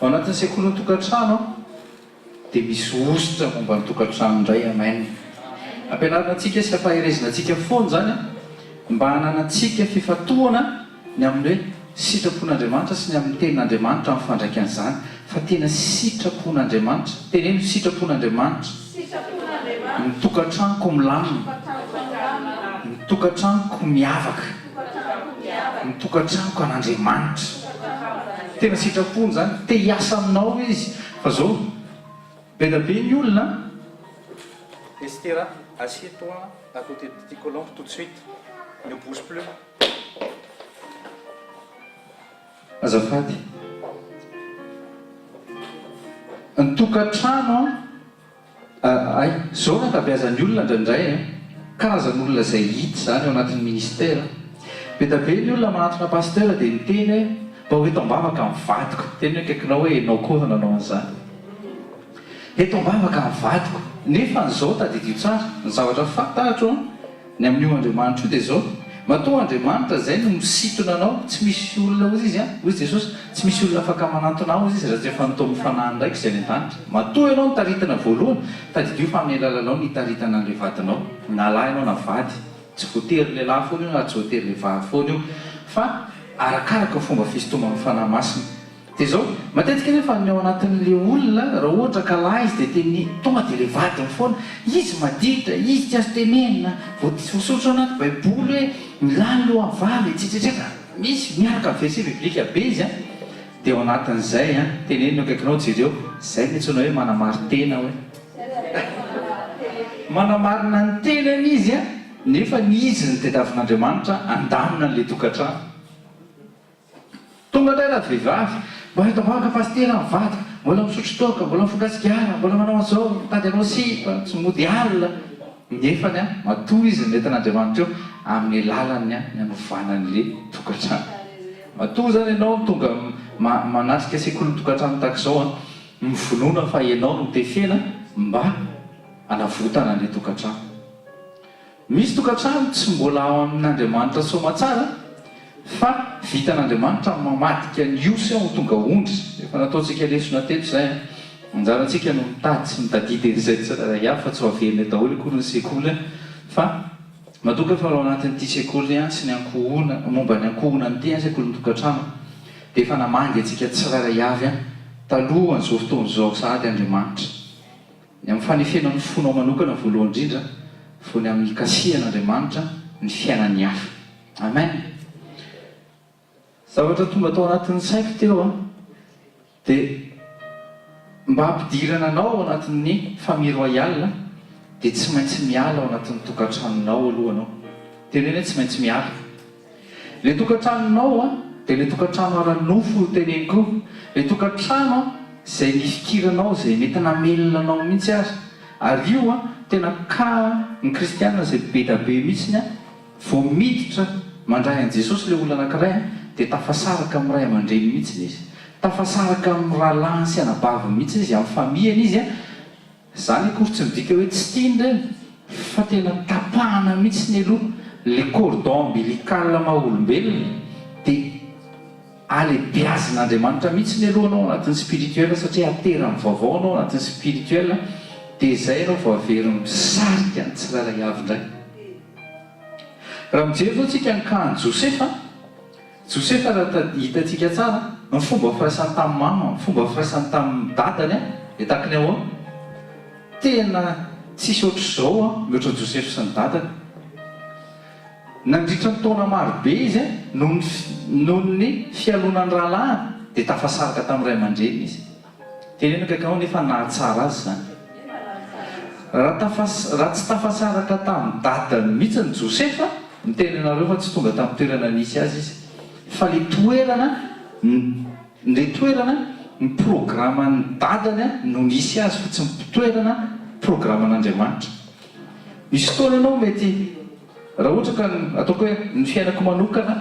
Ao anatin'ny sekolin'ny tokantrano dia misy hosotra momba ny tokantrano indray. Amen. Ampianarina antsika sy ampaherezina antsika foana izany mba hananantsika fifantohana ny amin'ny hoe sitrapon'Andriamanitra sy ny amin'ny tenin'Andriamanitra mifandraika an'izany fa tena sitrapon'Andriamanitra, teneno sitrapon'Andriamanitra, ny tokantranoko milamina, ny tokantranoko miavaka, ny tokantranoko an'Andriamanitra. Tena sitrapony izany, te hiasa aminao Izy fa zao be da be ny olona. Estera, assieds-toi à côté de Titi Colombe tout de suite, ne bouge plus. Azafady. Ny tokantrano an, hay, zao ny ankabeazan'ny olona indraindray an, karazan'olona izay hita izany ao anatin'ny ministera. Be dia be ny olona manantona pasteur dia miteny hoe mba ho eto am-bavaka ny vadiko. Teneno akaikinao hoe enao koa efa nanao an'izany. Eto am-bavaka ny vadiko. Nefa izao tadidio tsara, ny zavatra fantatro an, Ny amin'io Andriamanitra io dia izao, matoa Andriamanitra izay no misintona anao, tsy misy olona hozy izy an, hozy Jesosy, tsy misy olona afaka manantona ahy hozy izy raha tsy efa notaomin'ny Fanahin'ny Raiko izay any an-danitra. Matoa ianao notaritina voalohany, tadidio fa amin'ny alalanao no hitaritana an'ilay vadinao, na lahy ianao na vady, tsy voatery lehilahy foana io na tsy voatery ilay vavy foana io, fa arakaraka ny fomba fisintoman'ny Fanahy Masina. Dia izao, matetika anefa ny ao anatin'ilay olona, raha ohatra ka lahy izy dia teny tonga dia ilay vadiny foana, izy maditra, izy tsy azo tenenina, voasoratra ao anaty baiboly hoe ny lahy ny lohan'ny vavy, etsetra etsetra, misy miaraka amin'ny verset biblique be izy an, dia ao anatin'izay an, teneno eo akaikinao, jereo, izay no antsoina hoe manamarin-tena hoe. Manamarina ny tenany izy an, nefa ny izy no tediavin'Andriamanitra handamina an'ilay tokantrano. Tonga indray ravehivavy, mba eto am-bavaka pasitera ny vadiko, mbola misotro toaka, mbola mifoka sigara, mbola manao an'izao, mitady hanao sipa, tsy mody alina. Nefany an, matoa izy nentin'Andriamanitra eo, amin'ny alalan'ny an, ny hanovana an'ilay tokantrano. Matoa izany ianao no tonga manatrika sekolin'ny tokantrano tahaka izao an, mivonona fa ianao no tefena mba hanavotana an'ilay tokantrano. Misy tokantrano tsy mbola ao amin'Andriamanitra soamatsara fa vitan'Andriamanitra ny mamadika ny osy ho tonga ondry. Efa nataontsika lesona teto izay an. Anjarantsika no mitady sy mitadidy an'izay tsirairay avy fa tsy ho averina eo daholo akory ny sekoly fa matoa efa ao anatin'ity sekoly sy ny ankohona momba ny ankohonana ity an, sekolin'ny tokantrano dia efa namangy antsika tsirairay avy talohan'izao fotoana izao sahady Andriamanitra. Ny amin'ny fanefena ny fonao manokana voalohany indrindra vao ny amin'ny hikasihan'Andriamanitra ny fiainan'ny hafa. Amen! Zavatra tonga tao anatin'ny saiko teo an, dia mba hampidirana anao ao anatin'ny famille royale dia tsy maintsy miala ao anatin'ny tokantranonao aloha anao. Teneno hoe tsy maintsy miala. Le tokantranonao an, dia le tokantrano ara-nofo no teneniko io. Le tokantrano an, izay nifikiranao, izay mety namelona anao mihitsy aza. Ary io an, tena cas ny kristiana izay be da be mihitsiny an, vao miditra mandray an'i Jesosy le olona anakiray an, dia tafasaraka amin'ny ray aman-dreniny mihitsiny izy. Tafasaraka amin'ny rahalahiny sy anabaviny mihitsiny izy, amin'ny famille-ny izy an. Zany akory tsy midika hoe tsy tiany ireny fa tena tapahana mihitsy ny aloha le cordon ombilical maha olombelona de alebiazin'Andriamanitra mihitsy ny aloha anao anatin'ny spirituel satria aterany vaovao anao anatin'ny spirituel de zay ianao vao averiny misarika ny tsirairay avy indray. Raha mijery zao tsika ny cas an'i Josefa Josefa raha hitantsika tsara, ny fomba firaisany tamin'ny mamany, ny fomba firaisany tamin'ny dadany dia tahaka ny ahoana? Tena tsisy ohatr'izao mihoatra an'i Josefa sy ny dadany. Nandritra ny taona maro be izy noho ny noho ny fialonan'ny rahalahiny dia tafasaraka tamin'ny ray aman-dreniny izy. Teneno akaiky anao nefa nahatsara azy izany. Raha tafas raha tsy tafasaraka tamin'ny dadany mihitsy ny Josefa, miteny anareo fa tsy tonga tamin'ny toerana nisy azy izy. Fa le toerana n le toerana ny programan'ny dadany no nisy azy fa tsy ny toerana programan'Andriamanitra. Misy fotoana ianao mety raha ohatra ka ataoko hoe ny fiainako manokana,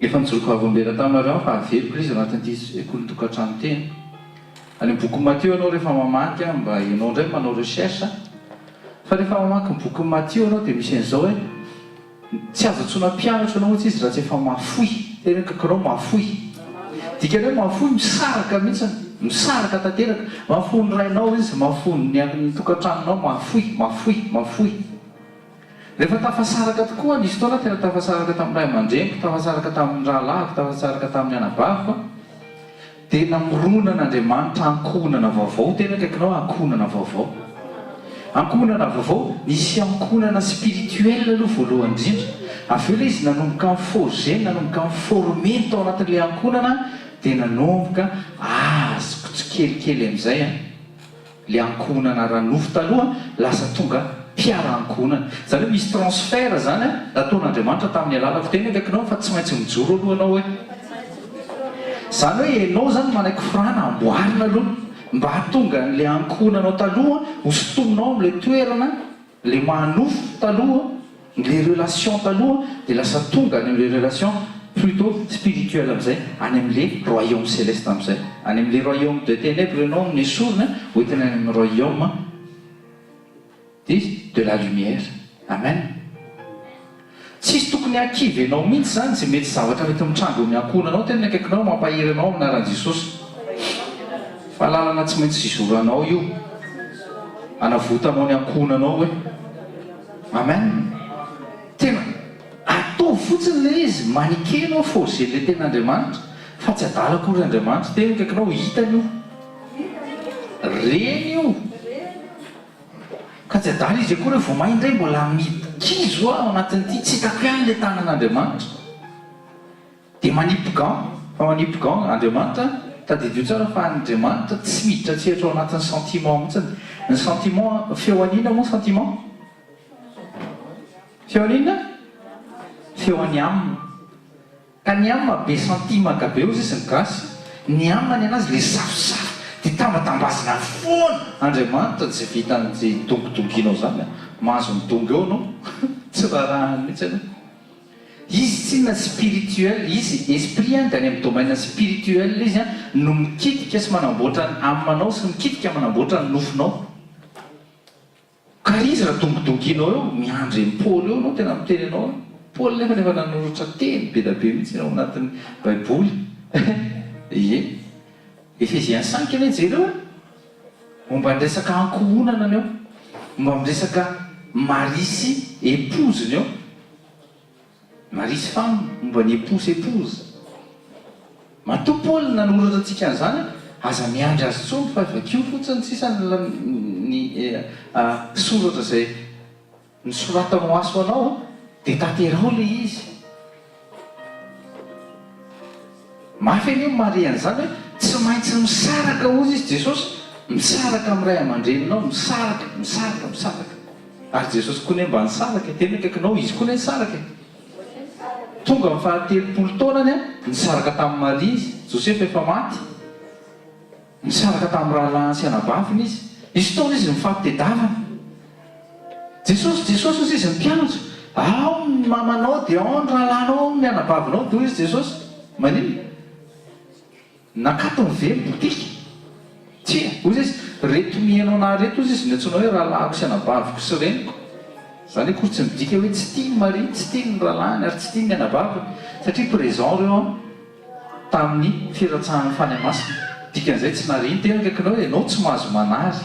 Efa nijoro vavolombelona taminareo aho fa averiko ilay izy anatin'ity sekolin-tokantrano ity an. Any amin'ny bokin'i Matio ianao rehefa mamaky an, mba ianao indray manao recherche, fa rehefa mamaky ny bokin'i Matio ianao dia misy an'izao hoe, tsy azo antsoina mpianatra ianao hoy izy raha tsy efa mahafoy, teneniko anao mahafoy. Dikany hoe mahafoy misaraka mihitsy, misaraka tanteraka. Mahafoy ny rainao izy, mahafoy ny ny tokantranonao, mahafoy, mahafoy, mahafoy. Rehefa tafasaraka tokoa, nisy fotoana aho tena tafasaraka tamin'ny ray aman-dreniko, tafasaraka tamin'ny rahalahiko, tafasaraka tamin'ny anabaviko aho. Dia namoronan'Andriamanitra ankohonana vaovao, tena akaikinao ankohonana vaovao. Ankohonana vaovao, nisy ankohonana spirituel aloha voalohany indrindra. Avy eo ilay izy nanomboka ni-forger, nanomboka ni-former ny tao anatin'ilay ankohonana, dia nanomboka azoko tsikelikely amin'izay an. Le ankohonana ara-nofo taloha lasa tonga mpiara-ankohonana. Izany hoe misy transfert izany nataon'Andriamanitra tamin'ny alalako. Tena akaikinao fa tsy maintsy mijoro aloha ianao hoe. Izany hoe ianao izany manaiky forana amboarina aloha mba hahatonga an'ilay ankohonanao taloha ho sintominao amin'ilay toerana Le maha nofo taloha, le relation taloha dia lasa tonga any amle relation plutôt spirituelle amizay, any amle royaume celeste amizay. Any amle royaume de ténèbres ianao no nesorina hoentina any amin'ny royaume de de la lumière. Amen. Tsisy tokony hahakivy anao mihitsy izany izay mety zavatra mety mitranga eo amin'ny ankohonanao, tena ny akaikinao mampahery anao amin'ny anaran'i Jesosy. Fa lalana tsy maintsy hizoranao io hanavotanao ny ankohonanao hoe. Amen. Tena ataovy fotsiny ilay izy, maneke ianao forger-n'ilay tenin'Andriamanitra fa tsy adala akory Andriamanitra. Tena ny akaikinao hitany io. Reny io. Ka tsy adala izy akory hoe vao may indray mbola mikizo aho ao anatin'ity, tsy hitako ihany ilay tanan'Andriamanitra. Dia manipy gant, fa manipy gant Andriamanitra, tadidio tsara fa Andriamanitra tsy miditra an-tsehatra ao anatin'ny sentiment mihitsy. Ny sentiment, feo an'inona moa ny sentiment? Feo an'inona? Feo an'i âme. Ka ny âme be santimaka be ozy izy ny gasy, ny âme ny anazy le safosafo de tambatambazina foana, Andriamanitra tsy vitan'izay dongidonginao zany a, mahazo midongy eo anao, tsy rarahany mihitsy anao. Izy tsinona spirituel, izy esprit an de any amin'ny domaine spirituel izy an no mikitika sy manamboatra ny âme-nao sy mikitika manamboatra ny nofonao. Ka izy raha dongidonginao eo, miandry an'i Paoly eo anao, tena miteny anao aho. Paoly nefa efa nanoratra teny be da be mihitsy ao anatin'ny baiboly. Ie. Ephésiens cinq anie jereo e. Momba ny resaka ankohonana ny ao. Momba ny resaka mari sy épouse ny ao. Mari sy femme, momba ny époux sy épouse. Matoa Paoly nanoratra antsika an'izany, aza miandry azy intsony fa vakio fotsiny sisa ny ny soratra izay nosoratany ho aso anao dia tanteraho ilay izy. Mafy anie ny mahare an'izany hoe tsy maintsy misaraka hozy izy Jesosy, misaraka amin'ny ray aman-dreninao, misaraka, misaraka, misaraka. Ary Jesosy koa anie mba nisaraka e, tena akaikinao izy koa anie nisaraka e. Tonga amin'ny fahatelopolo taonany an, nisaraka tamin'i Maria izy, Josefa efa maty. Nisaraka tamin'ny rahalahiny sy anabaviny izy. Nisy fotoana izy nifampitedavana. Jesosy, Jesosy hozy izy ny mpianatra. Ao ny mamanao dia ao ny rahalahinao, ao ny anabavinao dia hoy izy Jesosy. Maninona? Nakatony ve ny botika? Tsia, hoy izy, reto mihaino anah reto hozy izy no antsoina hoe rahalahiko sy anabaviko sy reniko. Izany akory tsy midika hoe tsy tiany Maria, tsy tiany ny rahalahiny ary tsy tiany ny anabaviny satria présent ireo an. Tamin'ny firatsahan'ny Fanahy Masina. Dikan'izay tsy nariany tena akaikinao hoe ianao tsy mahazo manary.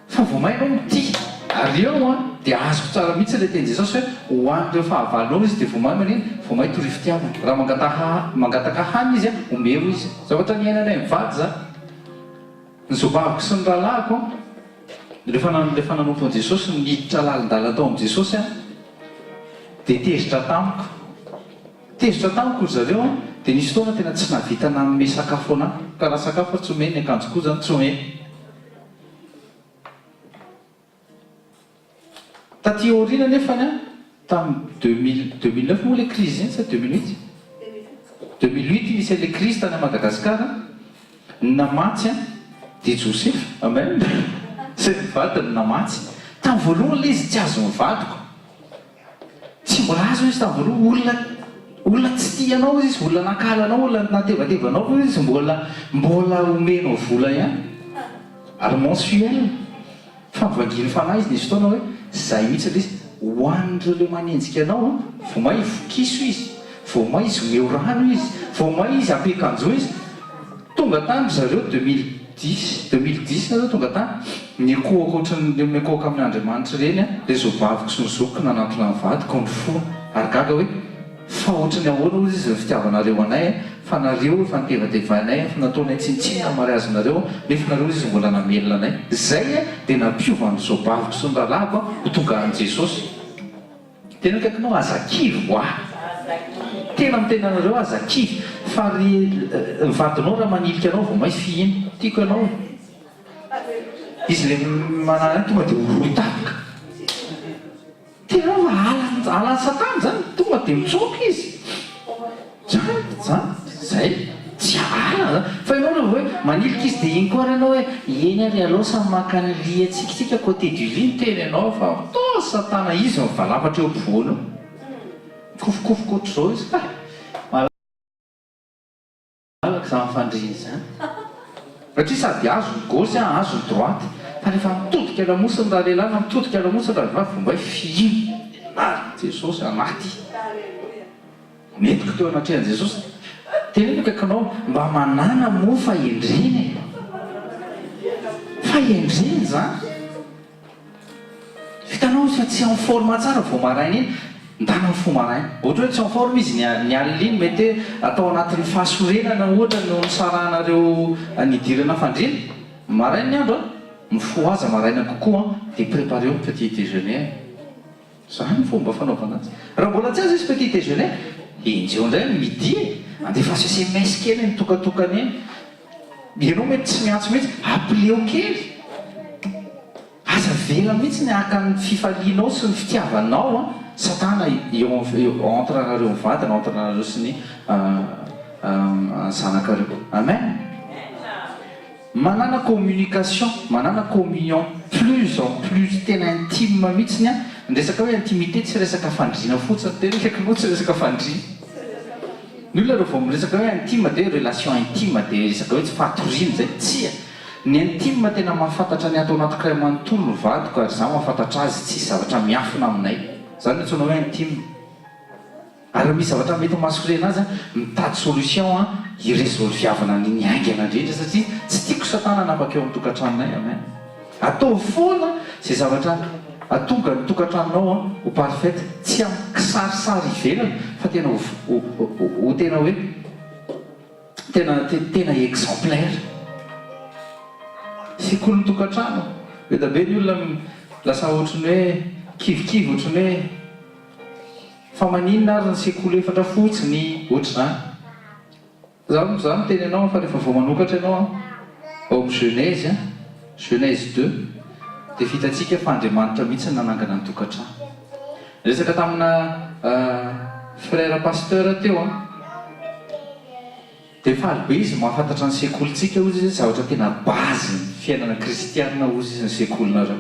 Fa vao may ianao mitia. Ary eo an, dia azoko tsara mihitsy ilay tenin'i Jesosy hoe ho an'ireo fahavalonao izy dia vao may manina? Vao may torio fitiavana. Raha mangataha mangataka hanina izy an, omeo izy. Zavatra niainanay mivady izany. Ny zobaviko sy ny rahalahiko an, rehefa rehefa nanompo an'i Jesosy, niditra lalindalina tao amin'i Jesosy an, dia tezitra tamiko. Tezitra tamiko ry zareo an, dia nisy fotoana tena tsy nahavita nanome sakafo anah. Ka raha sakafo ary tsy omeny, ny akanjo koa izany tsy omeny. Taty aoriana anefany an, tamin'ny 2000, 2009 moa ilay crise iny sa 2008? 2008 nisy an'ilay crise tany Madagascar, ny namatsy an dia Josefa, amen, sy ny vadiny namatsy. Tamin'ny voalohany ilay izy tsy azon'ny vadiko. Tsy mbola azo izy tamin'ny voalohany, olona olona tsy tia anao izy, olona nankahala anao, olona natevateva anao koa izy, mbola mbola omenao vola ihany. Ary mensuel. Fa novangian'ny fanahy izy nisy fotoana hoe zay mihitsy ilay izy, ho an'ireo le manenjika anao an, vao may vokiso izy. Vao may izy omeo rano izy, vao may izy ampiakanjoy izy. Tonga tany ry zareo 2010, 2010 nareo tonga tany, nikohaka ohatran'ny mikohaka amin'Andriamanitra ireny an, ilay zobaviko sy ny zokiko nanantona ny vadiko nifona ary gaga hoe fa ohatran'ny ahoana hozy izy ny fitiavanareo anay an, fa nareo efa nitevatevainay an, efa nataonay tsinontsinona ny mariazinareo an, nefa nareo hozy izy mbola namelona anay. Izay an dia nampiova ny zobaviko sy ny rahalahiko an ho tonga an'i Jesosy. Tena akaikinao aza kivy hoa. Tena miteny anareo aza kivy fa ry ny vadinao raha manilika anao vao may fihino. Tiako ianao e. Izy le manana tonga dia horoy tampoka. Tena fa alan'ny alan'ny satana zany tonga dia mitsoaka izy. Zany zany zay tsy ahalana zany fa ianao revo hoe manilika izy dia iny koa ary ianao hoe eny ary aleo samy maka ny lit antsika tsika côté du lit miteny ianao fa toa satana izy mivalapatra eo ampovoany eo mikofokofoka ohatr'izao izy fa malalaka izany fandriana izany satria sady azo ny gauche azo ny droite fa rehefa mitodika lamosiny ralehilahy na mitodika lamosiny ravehivavy vao mbay fihino ary Jesosy anaty Nentiko teo anatrehan'i Jesosy. Teneno akaikinao, mba manàna moa fahendrena e! Fahendrena izany. Hitanao izy fa tsy en forme tsara vao maraina iny, ndana mifoha maraina. Ohatra hoe tsy en forme izy ny ny alina iny, mety hoe atao anatin'ny fahasorenana ohatra no nisarahanareo nidirana fandriana. Maraina ny andro an, mifohaza maraina kokoa an, dia prépareo ny petit déjeuner e. Zany ny fomba fanaovana azy. Raha mbola tsy azo izy petit déjeuner, enjeho indray ny midi e! Andefaso sms kely eny mitokatokana eny. Ianao mety tsy miantso mihitsy, appeleo kely. Aza avela mihitsy ny haka ny fifalianao sy ny fitiavanao an, satana eo entre anareo mivady na entre anareo sy ny zanakareo. Amen. Manana communication, manana communion plus en plus tena intime mihitsiny an, ny resaka hoe intimité tsy resaka fandriana fotsiny, tena akaiky loha tsy resaka fandriana. Ny olona raha vao miresaka hoe intime dia hoe relation intime dia resaka hoe tsy fahatoriana izay, tsia, ny intime tena mahafantatra ny ato anatiko iray manontolo ny vadiko ary izaho mahafantatra azy, tsisy zavatra miafina aminay, izany no antsoina hoe intime. Ary raha misy zavatra mety mahasorena azy an, mitady solution an, hi-resolviavana an'iny haingana indrindra satria tsy tiako satana hanapaka eo amin'ny tokantranonay, amen. Ataovy foana izay zavatra hahatonga ny tokantranonao an ho parfaite, tsy amin'ny kisarisary ivelany fa tena ho ho tena hoe tena tena exemplaire. Sekolin'ny tokantrano, be dia be ny olona lasa ohatran'ny hoe kivikivy ohatran'ny hoe. Fa maninona ary ny sekoly efatra fotsiny ohatr'izany? Za za miteny anao fa rehefa vao manokatra ianao an, ao amin'ny Genèse an, Genèse deux, dia vitantsika fa Andriamanitra mihitsy no nanangana ny tokantrano. Niresaka tamina frère pasteur teo an, dia faly be izy mahafantatra ny sekolintsika hozy izy, zavatra tena base ny fiainana kristianina hozy izy ny sekolinareo.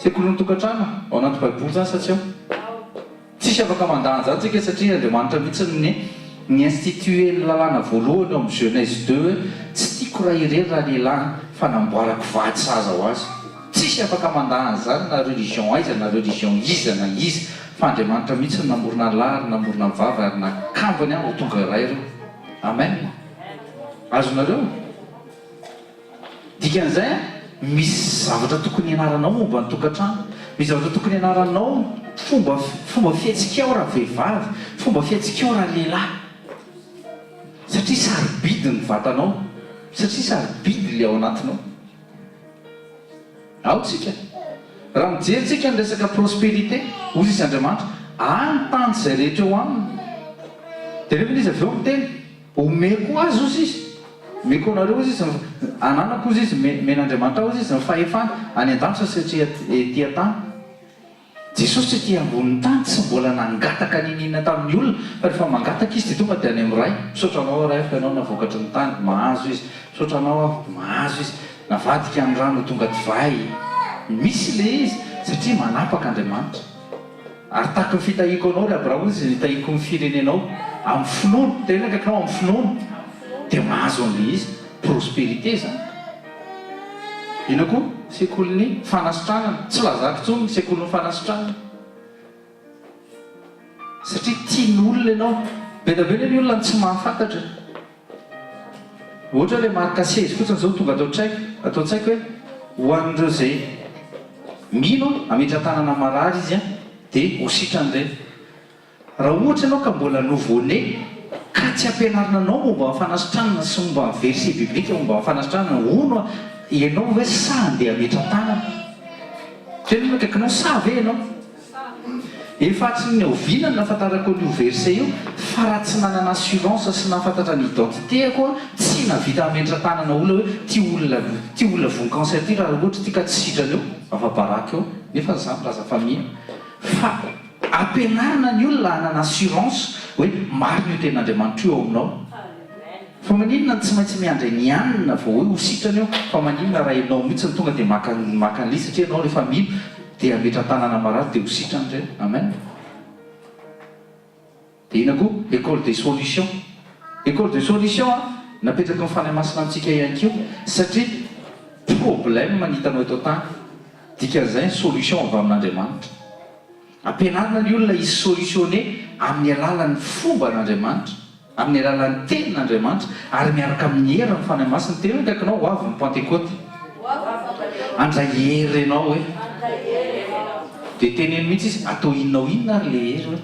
Sekolin'ny tokantrano, ao anaty baiboly izany sa tsy ao? Tsisy afaka mandà an'izany tsika satria Andriamanitra mihitsy no ni-instituer ny lalàna voalohany ao amin'ny Genèse deux hoe tsy tiako raha irery ralehilahy an, fa namboarako vady sahaza ho azy. Tsisy afaka mandà an'izany na religion aiza na religion iza na iza fa Andriamanitra mihitsy no namorona ny lahy ary namorona ny vavy ary nakambany an ho tonga iray ireo. Amen. Azonareo? Dikan'izay an, misy zavatra tokony hianaranao momba ny tokantrano, misy zavatra tokony hianaranao fomba fomba fihetsikao raha vehivavy, fomba fihetsikao raha lehilahy. Satria sarobidy ny vatanao, satria sarobidy ilay ao anatinao. Ao tsika. Raha mijery tsika ny resaka prospérité, hoy izy Andriamanitra, ahy ny tany izay rehetra eo aminy. Dia nefa izy avy eo miteny, Omeko azy ozy izy, omeko anareo ozy izy, ananako ozy izy, omen'Andriamanitra ahy ozy izy ny fahefana any an-danitra sy ety an-tany. Jesosy tsy ety ambonin'ny tany, tsy mbola nangataka n'inon'inona tamin'ny olona, fa rehefa mangataka izy dia tonga dia any amin'ny Ray, misaotra anao aho Ray fa ianao navokatry ny tany, mahazo izy, misaotra anao aho, mahazo izy, navadika ny rano ho tonga divay, misy ilay izy satria manapaka Andriamanitra. Ary tahaky ny fitahiako anao, ry Abrahama, hoy izy, no hitahiako ny firenenao, amin'ny finoana, teneno akaikinao, amin'ny finoana, dia mahazo an'ilay izy, prospérité izany. Inona koa? Sekolin'ny fanasitranana, tsy lazako intsony ny sekolin'ny fanasitranana. Satria tian'olona ianao. Be dia be anie ny olona no tsy mahafantatra e. Ohatra hoe ilay marika seza fotsiny izao tonga ato an-tsaiko, ato an-tsaiko hoe ho an'ireo izay mino hametra-tanana marary izy dia ho sitrany ireny. Raha ohatra ianao ka mbola nouveau né ka tsy ampianarina anao momba ny fanasitranana sy momba ny verset biblique momba ny fanasitranana hono ianao ve sahy handeha hametra-tanana? Tena ny akaikinao sahy ve ianao? Efa hatry ny oviana no nahafantarako an'io verset io fa raha tsy nanana assurance sy nahafantatra ny identité-ako aho tsy nahavita hametra-tanana olona hoe ty olona ty olona voan'ny cancer ty raha ohatra ty ka tsy sitrana eo afa-baraka eo nefa za milaza fa mino fa ampianarina ny olona hanana assurance hoe marina io tenin'Andriamanitra io ao aminao. Fa maninona no tsy maintsy miandry an'i Anna vao hoe ho sitrana eo? Fa maninona raha ianao mihitsy no tonga dia maka maka an'ilay izy satria ianao rehefa mino dia hametra-tanana marary dia ho sitrana ireny. Amen. Dia inona koa? École des solutions. École de solutions an, napetraky ny Fanahy Masina amintsika ihany koa satria problème ny hitanao eto an-tany. Dikan'izay ny solution avy amin'Andriamanitra. Ampianarina ny olona hi-solutionner amin'ny alalan'ny fomban'Andriamanitra, amin'ny alalan'ny Tenin'Andriamanitra, ary miaraka amin'ny herin'ny Fanahy Masina. Teny hoe akaikinao, ho avy ny Pantekoty. Handray hery ianao hoe. Dia teneno mihitsy izy, atao inona ho inona ary ilay hery hoe.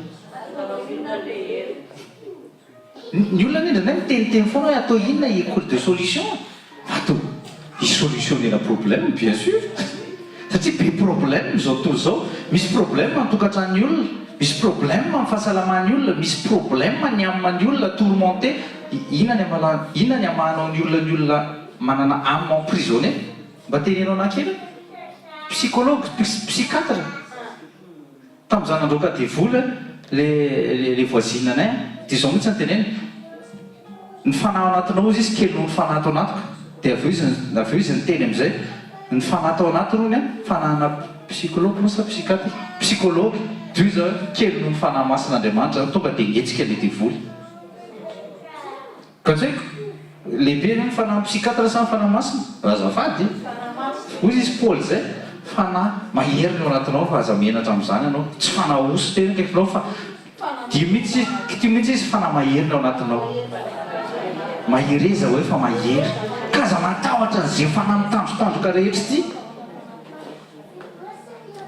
Ny olona anie indraindray miteniteny foana hoe atao inona école de solution e? Atao hi-solutionner-na problème bien sûr! Satria be problème izao tontolo izao, misy problème ny tokantran'ny olona, misy problème ny fahasalaman'ny olona, misy problème ny âme ny olona tourmenté, inona ny amalà, inona ny amahanao ny olona ny olona manana âme emprisonnée? Mba teneno anah kely hoe? Psychologue, psychiatre? Tamin'izaho nandroaka devoly le le voisine anay dia izao mihitsy no teneniny, ny fanahy ao anatinao hozy izy kely noho ny fanahy ato anatiko, dia avy eo izy avy eo izy niteny amin'izay, ny fanahy tao anatiny hono an, fanahina psychologue moa sa psychiatre? Psychologue, dia hoy izy hoe kely noho ny fanahy masin'Andriamanitra zany, tonga dia nihetsika le devoly. Ka tsy haiko, lehibe ve ny fanahy psychiatre sa ny fanahy masina? Azafady e! Hoy izy Paoly izay, fanahy mahery ny ao anatinao fa aza menatra amin'izany ianao, tsy fanahy osy tena akaikinao fa dio mihitsy izy, kitiho mihitsy izy fanahy mahery ny ao anatinao. Mahereza hoe fa mahery. Ka aza matahotra an'izay fanahy mitandrotandroka rehetra ity.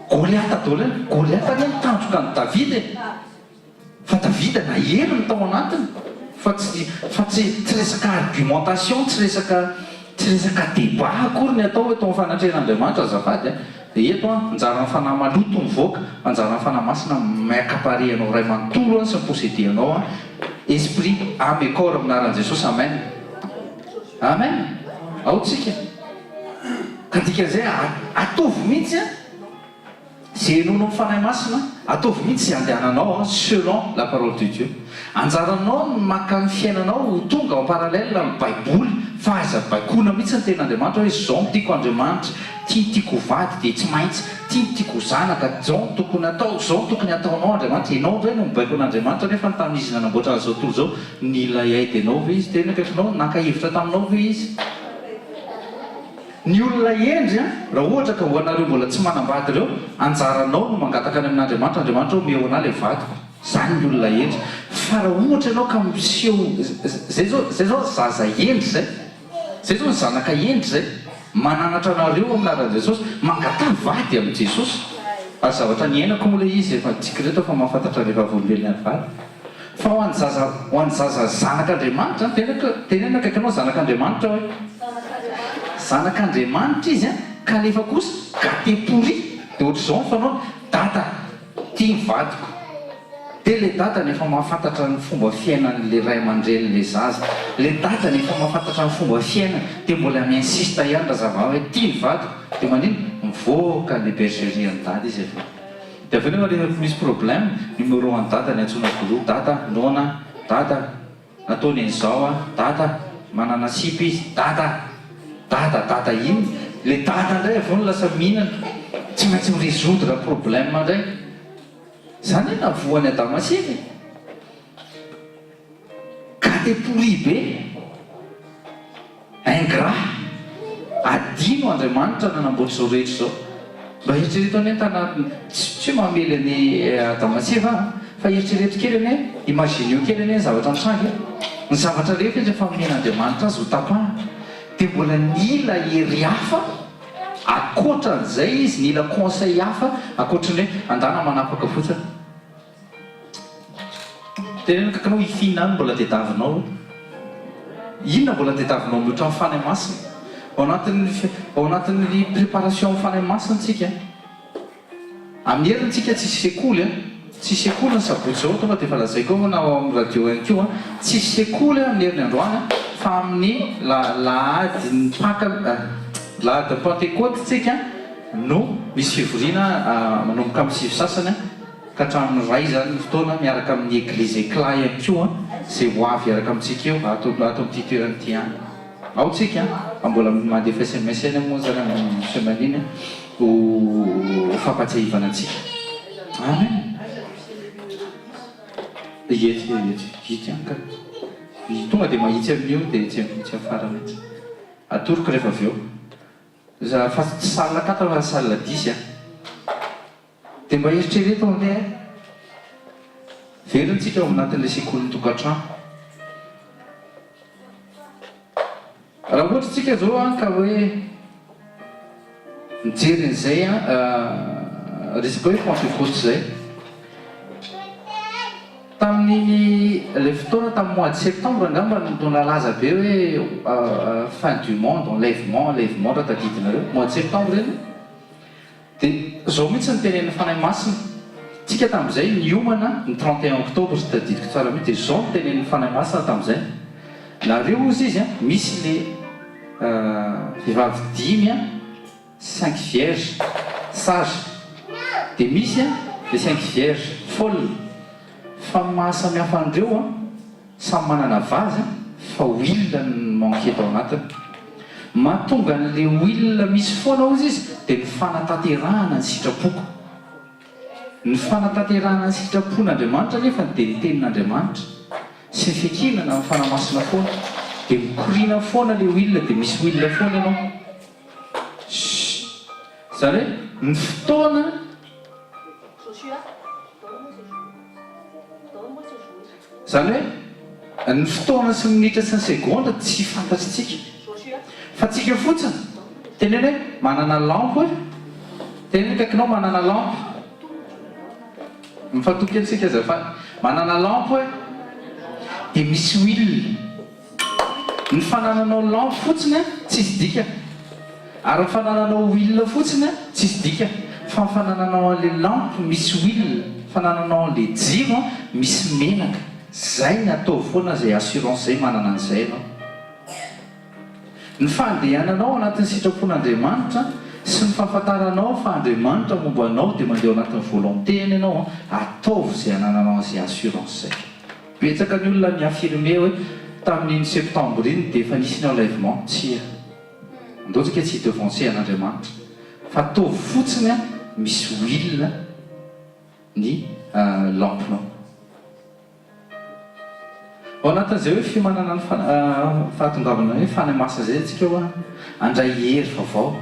Goliata daholo anie, Goliata anie nitandroka an'i Davida e! Fa Davida nahery ny tao anatiny fa tsy fa tsy tsy resaka argumentation, tsy resaka tsy resaka débat akory ny atao eto amin'ny fanatrehan'Andriamanitra azafady a! Dia eto an, anjaran'ny fanahy maloto mivoaka, anjaran'ny fanahy masina mi-accaparer anao iray manontolo an sy mi-posséder anao an, esprit, âme et corps amin'ny anaran'i Jesosy, amen! Amen! Ao tsika! Ka dikan'izay ataovy mihitsy an! Ze henoinao ny Fanahy Masina, ataovy mihitsy ze andehananao an, selon la parole de Dieu. Anjaranao ny maka ny fiainanao ho tonga en parallèle amin'ny baiboly fa aza baikoina mihitsy ny tenin'Andriamanitra hoe zao no tiako Andriamanitra, ty no tiako ho vady dia tsy maintsy, ty no tiako ho zanaka, zao no tokony atao, zao no tokony ataonao Andriamanitra, ianao indray no mibaiko an'Andriamanitra nefa ny tamin'izy nanamboatra an'izao tontolo izao nila aide anao ve izy, tena akaikinao, naka hevitra taminao ve izy? Ny olona hendry an, raha ohatra ka ho anareo mbola tsy manambady ireo, anjaranao no mangataka any amin'Andriamanitra, Andriamanitra ô omeo anah ilay vadiko, zany ny olona hendry, fa raha ohatra ianao ka miseho, zay zao, zay zao zaza hendry zay, zay zao ny zanaka hendry zay, mananatra anareo amin'ny anaran'i Jesosy, mangataha vady amin'i Jesosy, ary zavatra niainako moa ilay izy, efa tsika reto efa mahafantatra ny vavolombelona ny vady. Fa ho an'ny zaza, ho an'ny zaza zanak'Andriamanitra, teneniko, teneno akaikinao zanak'Andriamanitra hoe. Zanak'Andriamanitra izy an, kanefa kosa gâté pourri, dia ohatr'izao ny fanaony, dada, ity ny vadiko. Dia ilay dadany efa mahafantatra ny fomba fiainan'ilay ray aman-drenin'ilay zaza. Ilay dadany efa mahafantatra ny fomba fiainany, dia mbola mi-insiste ihany razavavy hoe ity ny vadiko. Dia maninona? Mivoaka an'ilay bergerie an'i dada izy avy eo. Dia avy eo nefa rehefa misy problème, numéro an'i dada niantsoana voaloha, dada noana, dada nataony an'izao aho, dada manana sipa izy, dada, dada, dada inona? Ilay dada indray avy eo no lasa mihinana, tsy maintsy mi-resoudre problème indray. Izany anie navoan'i Adama sy Eva e! Gâté pourri be. Ingrat. Adino Andriamanitra nanamboatra izao rehetra izao. Mba eritrereto anie ny tanatiny. Tsy tsy hoe mamely an'i Adama sy Eva aho. Fa eritrereto kely anie, imagineo kely anie ny zavatra nitranga e! Ny zavatra rehetra efa nomen'Andriamanitra azy ho tapahana, dia mbola nila hery hafa ankoatra an'izay izy, nila conseil hafa ankoatry ny hoe andana manapaka fotsiny. Teneno akaiky anao hifina any mbola tediavinao. Inona mbola tediavinao mihoatra ny Fanahy Masina? Ao anatin'ny ao anatin'ny préparation amin'ny Fanahy Masina tsika. Amin'ny heriny tsika tsisy sekoly a! Tsisy sekoly ny sabotsy zao tonga dia efa lazaiko eo na ao amin'ny radio ihany koa a! Tsisy sekoly amin'ny heriny androany a! Fa amin'ny la lahady ny paka lahady ny pantekoty tsika no misy fivoriana manomboka amin'ny sivy sasany a! Ka hatramin'ny iray izany ny fotoana miaraka amin'ny Eglise Eclat ihany koa izay ho avy hiaraka amintsika eo ato ato amin'ity toerana ity ihany. Ao tsika fa mbola mandefa sms ihany moa izany amin'iny semaine iny ho fampatsiahivana antsika. Amen. Etsy etsy etsy ihany ka. Tonga dia mahitsy amin'io dia etsy etsy amin'ny farany etsy. Atoroko rehefa avy eo. Fa tsy salle quatre fa salle dix a. Dia mba eritrereto anie eh! Velona tsika ao anatin'ilay sekolin'ny tokantrano. Raha ohatra tsika izao an ka hoe mijery an'izay an resaka hoe Pentecote izay. Tamin'iny ilay fotoana tamin'ny mois de septembre angamba no nalaza be hoe fin du monde, enlèvement, enlèvement raha tadidinareo. Mois de septembre iny. Dia izao mihitsy no tenenin'ny Fanahy Masina, tsika tamin'izay niomana ny 31 octobre tsy tadidiko tsara mihitsy, dia izao no tenenin'ny Fanahy Masina tamin'izay, nareo hozy izy an, misy le vehivavy dimy an, cinq vierges sages, dia misy an le cinq vierges folles, fa ny mahasamihafa an'ireo an, Samy manana vase fa huile no manque tao anatiny. Mahatonga an'le huile misy foana hozy izy dia ny fanatanterahana ny sitrapoko. Ny fanatanterahana ny sitrapon'Andriamanitra anefa dia ny tenin'Andriamanitra sy ny fiankinana amin'ny Fanahy Masina foana. Dia mikoriana foana le huile dia misy huile foana ianao. Shh. Izany hoe ny fotoana. Izany hoe ny fotoana sy ny minitra sy ny segondra tsy fantatritsika. Fa tsika fotsiny, teneno hoe manana lampe hoe, teneno akaikinao manana lampe. Mifantoha kely tsika azafady. Manana lampe hoe, dia misy huile. Ny fanananao lampe fotsiny tsisy dikany. Ary ny fanananao huile fotsiny tsisy dikany. Fa ny fanananao an'le lampe misy huile, fanananao an'le jiro misy menaka, zay ny ataovy foana zay assurance zay manana an'izay ianao. Ny fandehananao anatin'ny sitrapon'Andriamanitra sy ny fahafantaranao fa Andriamanitra momba anao dia mandeha ao anatin'ny volonté-ny ianao, ataovy izay anananao an'izay assurance zay. Betsaka ny olona mi-affirmer hoe tamin'iny septembre iny dia efa nisy ny enlèvement. Tsia. Andao tsika tsy hi-devancer an'Andriamanitra. Fa ataovy fotsiny misy huile ny lampe-nao. Ao anatin'izay hoe fiomanana ny fahatongavana hoe Fanahy Masina izay tsika hoa handray hery vaovao.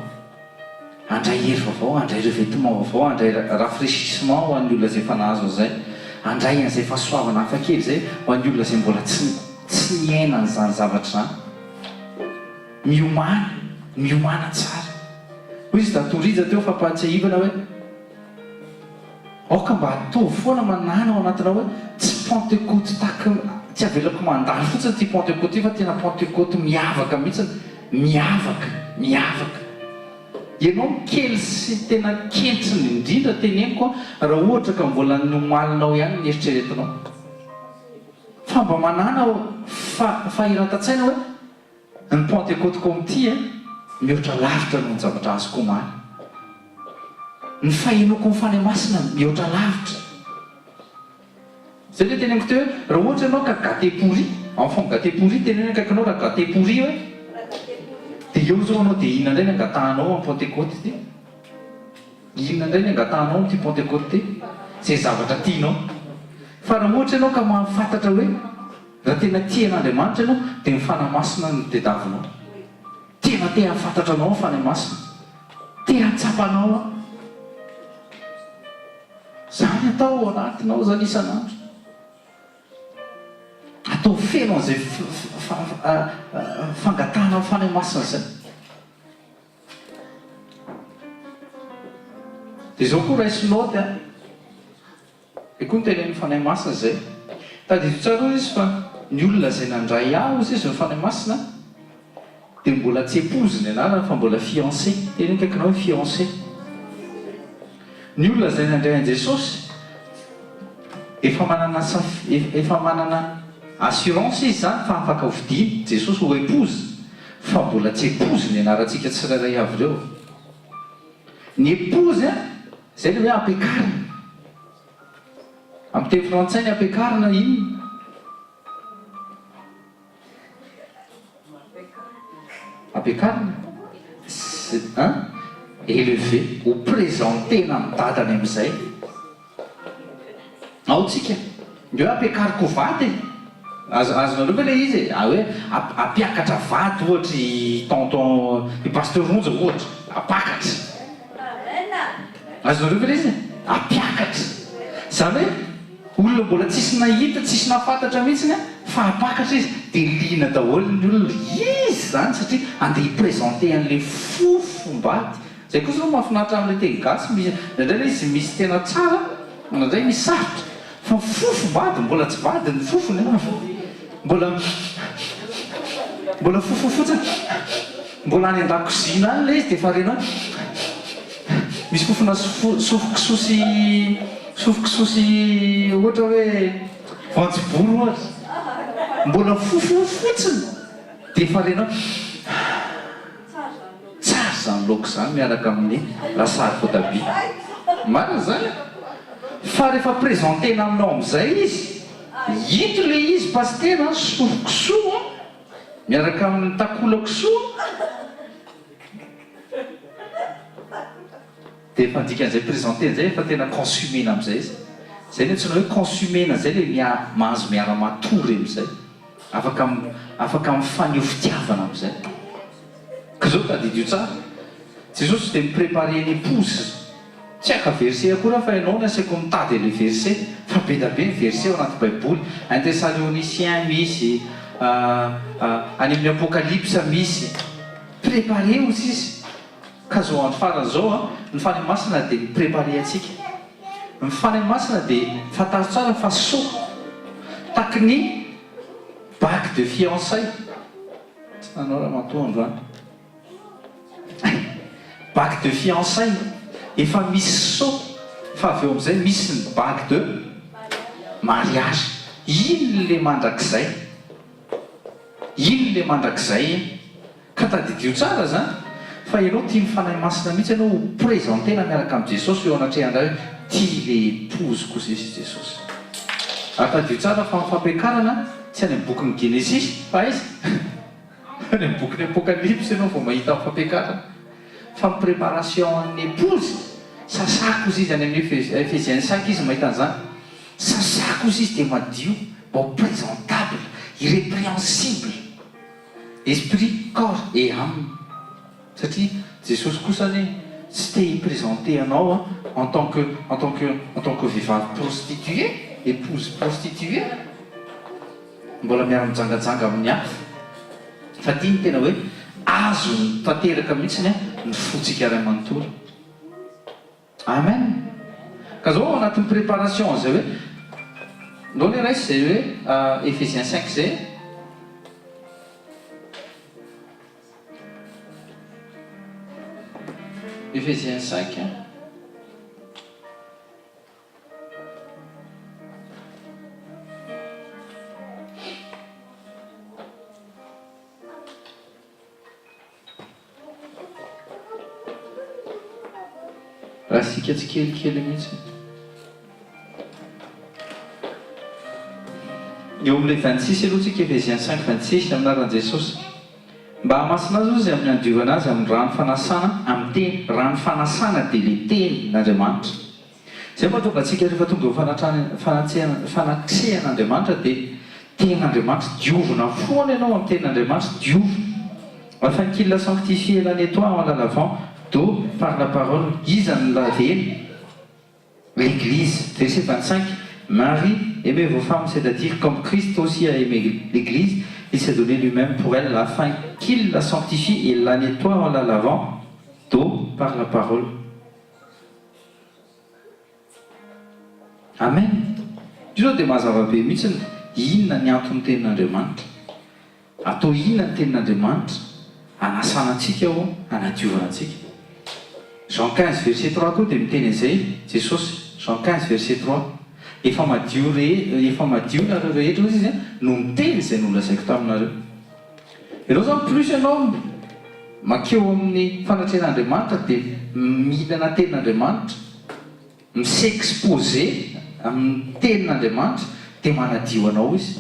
Handray hery vaovao, handray revêtement vaovao, handray rafraîchissement ho an'ny olona izay efa nahazo an'izay, handray an'izay fahasoavana hafa kely izay ho an'ny olona izay mbola tsy tsy niaina an'izany zavatra izany. Miomàna, miomàna tsara. Hoy izy Dato Rija teo fampahatsiahivana hoe, Aoka mba ataovy foana manana ao anatinao hoe tsy Pantekoty tahaka tsy avelako mandalo fotsiny ity Pantekoty ity fa tena Pantekoty miavaka mihitsiny, miavaka, miavaka. Ianao no kely sy tena kentriny indrindra teneniko an, raha ohatra ka mbola ny omalinao ihany ny eritreretinao. Fa mba manana fahiratan-tsaina hoe Ny Pantekoty Comity eh, mihoatra lavitra noho ny zavatra azoko omaly. Ny fahenoako ny Fanahy Masina mihoatra lavitra. Zay le teneniko teo hoe, raha ohatra ianao ka gâté pourri, enfant gâté pourri, teneno akaikinao raha gâté pourri hoe, dia eo zao ianao dia inona indray ny angatahanao amin'ny Pantekoty ity? Inona indray ny angatahanao amin'ity Pantekoty ity? Izay zavatra tianao. Fa raha ohatra ianao ka mahafantatra hoe, Raha tena tia an'Andriamanitra ianao dia ny Fanahy Masina no tediavinao. Tena te hahafantatra anao ny Fanahy Masina. Te hahatsapa anao aho. Izany. Izany atao ao anatinao izany isan'andro. Ataovy feno an'izay fangatahana amin'ny Fanahy Masina izay. Dia izao koa raiso naoty an. Dia koa notenenin'ny Fanahy Masina izay. Tadidio tsara hozy izy fa ny olona izay nandray ahy hozy izy ny Fanahy Masina dia mbola tsy épouse ny anarany fa mbola fiancé. Teneno akaikinao hoe fiancé. Ny olona izay nandray an'i Jesosy efa manana efa manana assurance izy izany fa afaka hovidiana Jesosy ho épouse fa mbola tsy épouse ny anarantsika tsirairay avy ireo. Ny épouse an, izay ilay hoe ampiakarina. Amin'ny teny frantsay ny ampiakarina inona? Ampiakarina? Hein? Élevé, ho présenter-na amin'ny dadany amin'izay. Ao tsika. Ny hoe ampiakariko vady e! Azo azonareo ve ilay izy e? Ah hoe ampiakatra vady ohatra i tonton i pasteur Onja ohatra. Ampakatra. Azonareo ve ilay izy e? Ampiakatra. Izany hoe olona mbola tsisy nahita, tsisy nahafantatra mihitsiny an, fa ampakatra izy dia liana daholo ny olona. Izy izany satria andeha hi-présenter an'ilay fofom-bady. Zay kosa aloha mahafinaritra amin'ilay teny gasy, misy indraindray ilay izy misy tena tsara, indraindray misy sarotra, fa ny fofom-bady mbola tsy vady ny fofony an, mbola mbola fofo fotsiny, mbola any an-dakozina any ilay izy dia efa renao misy fofona sofo-kisoa sy sofo-kisoa sy ohatra hoe voanjobory ohatra, mbola fofo fotsiny dia efa renao. Tsara izany laoka izany miaraka amin'ny lasary voatabia. Marina izany an! Fa rehefa présenter-na aminao amin'izay izy, ito ilay izy pasitera an, sofo-kisoa an, miaraka amin'ny takola-kisoa Dia efa ny dikan'izay présenter izay efa tena consumer-na amin'izay izy. Izay no antsoina hoe consumer-na izay ilay mia mahazo miara-matory amin'izay. Afaka afaka mifaneho fitiavana amin'izay. Ka izao tadidio tsara, Jesosy dia mi-préparer ny épouse. Tsy haka verset akory aho fa ianao no asaiko mitady an'ilay verset, fa be da be ny verset ao anaty baiboly. Un Thessaloniciens misy, any amin'ny Apocalypse misy. Préparer hozy izy. Ka zao andro farany zao an, ny Fanahy Masina dia mi-préparer antsika. Ny Fanahy Masina dia fantaro tsara fa soa taky ny bague de fiançailles. Tsy nanao ramatoa androany. Bague de fiançailles, efa misy sceau fa avy eo amin'izay misy ny bague de mariage. Iny le mandrakizay. Iny le mandrakizay iny. Ka tadidio tsara zany fa ianao tian'ny Fanahy Masina mihitsy ianao ho presenter-na miaraka amin'i Jesosy eo anatrehan-dRay hoe ty le épouse-ko zesy Jesosy. Ary tadidio tsara fa ny fampiakarana tsy any amin'ny bokin'ny Genesisy fa aiza? Any amin'ny bokin'ny Apokalypsy ianao vao mahita ny fampiakarana. Fa ny préparation an'ny épouse, sasako ozy izy any amin'ny Ephésiens cinq izy mahita an'izany. Sasako ozy izy dia madio, mba ho présentable, irrépréhensible. Esprit, corps et âme. Satria Jesosy kosa anie tsy te hi-presenter anao en tant que en tant que en tant que vehivavy prostituée, épouse prostituée, mbola miara-mijangajanga amin'ny hafa. Fa ity no tena hoe azony tanteraka mihitsiny ny fontsika iray manontolo. Amen! Ka zao ao anatin'ny préparation an'izay hoe, ndao anie raisy izay hoe Ephésiens cinq izay e. Ephésiens cinq. Rasika tsikelikely mihitsy. Eo amin'ilay 26 aloha tsika, Ephésiens 5, 26, amin'ny anaran'i Jesosy. Mba hahamasina azy hozy amin'ny handiovana azy amin'ny rano fanasana amin'ny teny. Rano fanasana dia ilay tenin'Andriamanitra. Izay no mahatonga antsika rehefa tonga eo fanatrehan'Andriamanitra dia Tenin'Andriamanitra, diovina foana ianao amin'ny Tenin'Andriamanitra, diovina. Afin qu'il la sanctifie et la nettoie en la lavant d'eau par la parole. Iza no lavena? L'Église. Verset 25, Maris, aimez vos femmes, c'est-à-dire comme Christ aussi a aimé l'Église, il s'est donné lui-même pour elle afin qu'il la sanctifie et la nettoie en la lavant d'eau par la parole. Amen! Io zao dia mazava be mihitsiny inona ny anton'ny tenin'Andriamanitra. Atao inona ny tenin'Andriamanitra? Hanasana antsika ô, hanadiovana antsika. Jean 15 verset 3 koa dia miteny an'izay Jesosy, Jean 15 verset 3, Efa madio rehe, efa madio nareo rehetra hozy Izy no miteny izay nolazaiko taminareo. Ianao izany plus ianao mankeo amin'ny fanatrehan'Andriamanitra dia mihinana tenin'Andriamanitra, mi-s'exposer amin'ny tenin'Andriamanitra dia manadio anao Izy.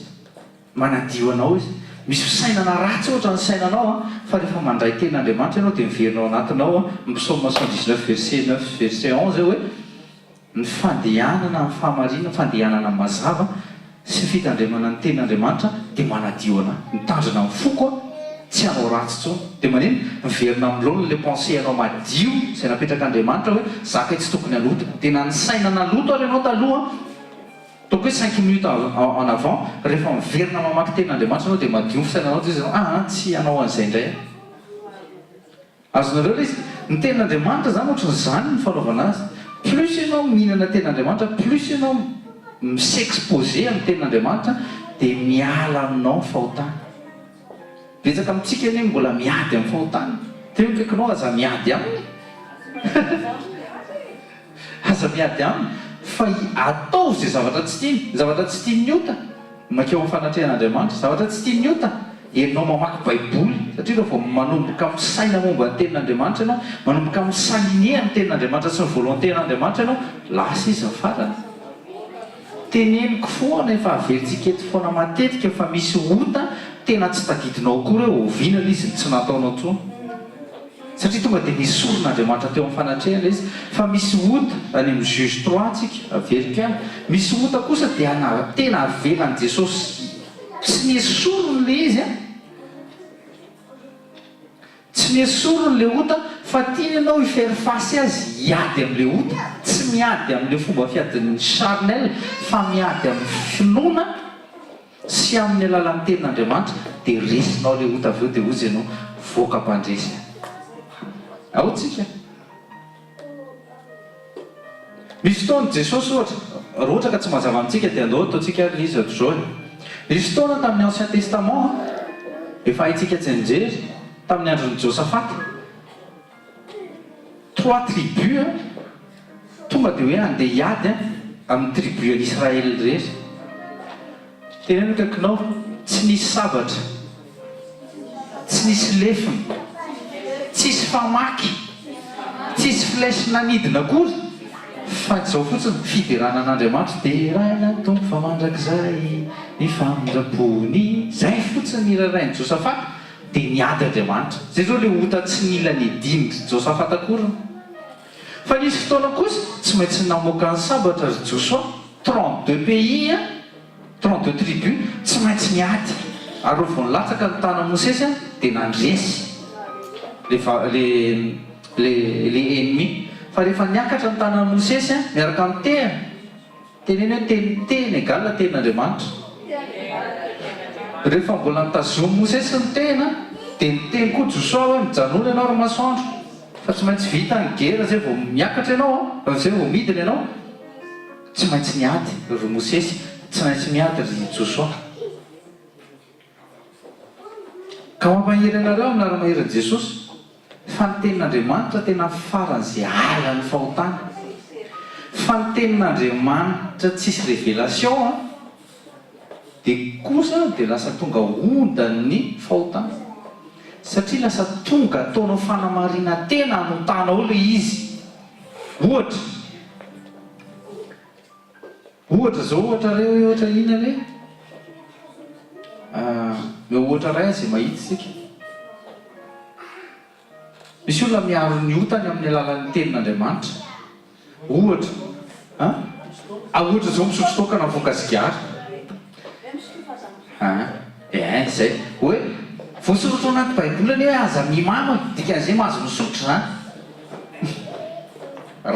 Manadio anao Izy. Misy fisainana ratsy ohatra ny sainanao an, fa rehefa mandray tenin'Andriamanitra ianao dia miverina ao anatinao an, ny psaume 119 verset 9 verset 11 hoe, ny fandehanana amin'ny fahamarinana, fandehanana mazava sy ny fitandremana ny tenin'Andriamanitra dia manadio anah, mitandrina ny foko aho tsy hanao ratsy intsony. Dia manino? Miverina amin'ny laoniny ilay pensée anao madio izay napetrak'Andriamanitra hoe za kay tsy tokony haloto. Dia na ny saina naloto ary ianao taloha an, ataoko hoe cinq minutes en avant, rehefa miverina mamaky tenin'Andriamanitra ianao dia madio ny fisainanao dia izy ianao aa tsy hanao an'izay indray aho. Azonareo ilay izy? Ny tenin'Andriamanitra izany ohatran'izany ny fanaovana azy. Plus ianao mihinana tenin'Andriamanitra, plus ianao mi-s'exposer amin'ny tenin'Andriamanitra dia miala aminao ny fahotana. Betsaka amintsika anie mbola miady amin'ny fahotana. Teo ny akaikinao aza miady aminy. Aza miady aminy fa ataovy izay zavatra tsy tiany. Ny zavatra tsy tian'ny ota, mankeo amin'ny fanatrehan'Andriamanitra. Zavatra tsy tian'ny ota, ianao mamaky Baiboly. Satria raha vao manomboka misaina momba ny Tenin'Andriamanitra ianao, manomboka mi-s'aligner amin'ny Tenin'Andriamanitra sy ny volonté-n'Andriamanitra ianao, lasa izy ny farany. Teneniko foana, efa averintsika eto foana matetika fa misy ota tena tsy tadidinao akory hoe oviana ilay izy no tsy nataonao intsony. Satria tonga dia nesorin'Andriamanitra teo amin'ny fanatrehany ilay izy. Fa misy ota, any amin'ny Juge trois tsika, averiko ihany, misy ota kosa dia tena avelan'i Jesosy tsy nesoriny ilay izy an! Tsy nesoriny ilay ota fa tiany ianao hi faire face azy hiady amin'ilay ota, tsy miady amin'ilay fomba fiadin'ny charnel fa miady amin'ny finoana sy amin'ny alalan'ny tenin'Andriamanitra dia resinao ilay ota avy eo dia hozy ianao voaka mpandresy. Ao tsika. Misy fotoana Jesosy ohatra, raha ohatra ka tsy mazava amintsika dia andao ataontsika ary ilay izy ohatr'izao e. Nisy fotoana tamin'ny Ancien Testament, efa haintsika tsianjery, tamin'ny andron'i Josafata, trois tribus tonga dia hoe handeha hiady amin'ny tribu an'i Israël irery. Teneno akaikinao, tsy nisy sabatra, tsy nisy lefona, tsisy famaky, tsisy flèche nanidina akory, fa izao fotsiny, fiderana an'Andriamanitra, deraina ny Tompo fa mandrakizay ny famindram-pony, izay fotsiny ny hirarain'i Josafata, dia niady Andriamanitra. Izay izao ilay ota tsy nila niadin-dry Josafata akory. Fa nisy fotoana kosa, tsy maintsy namoaka ny sabatra ry Josoa, 32 pays, 32 tribus, tsy maintsy niady. Ary raha vao nilatsaka ny tanan'i Mosesy dia nandresy le le le le ennemi. Fa rehefa niakatra ny tanan'i Mosesy miaraka amin'ny tehany, Teneno hoe teny teny egal tenin'Andriamanitra. Rehefa mbola nitazomin'i Mosesy ny tehina dia niteny koa Josoa hoe mijanona ianao ry masoandro fa tsy maintsy vita ny guerre zay vao miakatra ianao an, zay vao midina ianao. Tsy maintsy niady ry Mosesy, tsy maintsy miady ry Josoa. Ka mampahery anareo amin'ny laramaherin'i Jesosy fa ny tenin'Andriamanitra tena faran'izay halan'ny fahotana. Fa ny tenin'Andriamanitra tsisy révélation an, dia kosa dia lasa tonga ondan'ny fahotana. Satria lasa tonga ataonao fanamarinan-tena hanotanao ilay izy. Ohatra. Ohatra zao ohatra re hoe ohatra inona re? Omeo ohatra iray aza mahita isika. Misy olona miaro ny otany amin'ny alalan'ny tenin'Andriamanitra. Ohatra, an? Ah, ohatra zao misotro toaka na mifoka sigara. An, eh, zay. Hoe voasoratra ao anaty baiboly anie hoe aza mimamo e, dikan'izay mahazo misotro zany.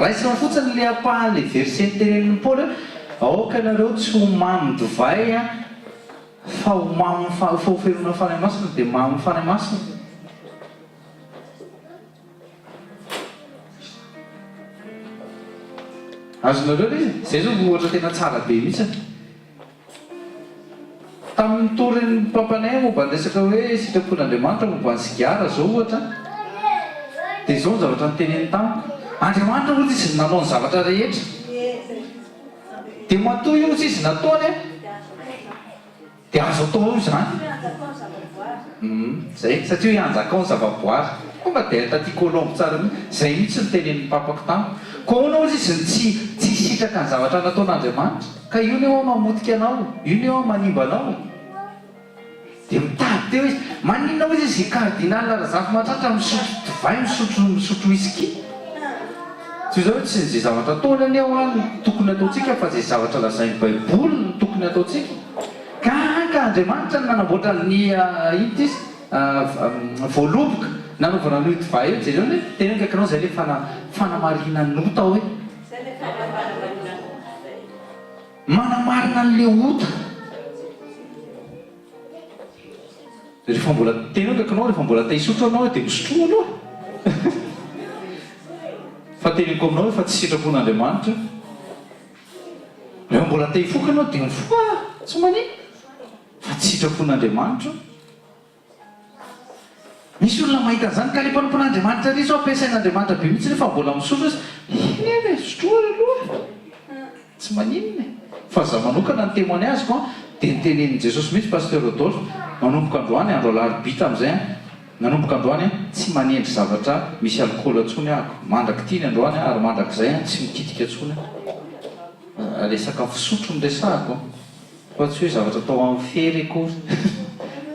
Raisina fotsiny ilay ampahan'ilay verset notenenin'i Paoly hoe, Aoka ianareo tsy ho mamin-divay fa ho mamin'ny fa ho fenoina Fanahy Masina dia mamin'ny Fanahy Masina. Azonareo ilay izy? Izay izao ohatra tena tsara be mihitsy. Tamin'ny nitorin'ny papanay momba ny resaka hoe sitrapon'Andriamanitra momba ny sigara izao ohatra, dia izao ny zavatra noteneniny tamiko, Andriamanitra hozy izy no nanao ny zavatra rehetra, dia matoa io hozy izy nataony an, dia azo atao io izany. Hum, izay, satria hoe hanjakao ny zavaboary. Tonga dia taty Colombe tsara mihitsy. Izay mihitsy no tenenin'ny papako tamiko. Koa ahoana hozy izy no tsy tsy hisitraka ny zavatra nataon'Andriamanitra? Ka io ne hoa mamotika anao, io ne hoa manimba anao. Dia mitady teo izy. Maninona hozy izy i Cardinal Razafimahatratra misotro divay, misotro misotro whisky? Tsy izao hoe tsy izay zavatra ataony anie hoa no tokony ataontsika fa izay zavatra lazain'ny Baiboly no tokony ataontsika. Ka ka Andriamanitra no nanamboatra ny inona ity izy? Voaloboka nanaovana an'io divay io, jereo anie, teneno akaikinao izay ilay fana fanamarinan'ota hoe. Manamarina an'ilay ota. Rehefa mbola, teneno akaikinao rehefa mbola te hisotro ianao dia misotroa aloha. Fa teneniko aminao hoe fa tsy sitrapon'Andriamanitra io. Rehefa mbola te hifoka ianao dia mifoha, tsy maninona. Fa tsy sitrapon'Andriamanitra io. Misy olona mahita an'izany ka le mpanompon'Andriamanitra ry zao ampiasain'Andriamanitra be mihitsy nefa mbola misotro izy, iny anie e, sotroa ary aloha e, tsy maninona e. Fa za manokana ny témoignage-ko an, dia notenenin'i Jesosy mihitsy Pasteur Rodolphe, manomboka androany, andro alarobia tamin'izay an, nanomboka androany an, tsy manendry zavatra misy alikaola intsony ahako, mandrak'ity ny androany an, ary mandrakizay an, tsy mikitika intsony aho. Resaka fisotro no resahako an. Fa tsy hoe zavatra atao amin'ny fery akory.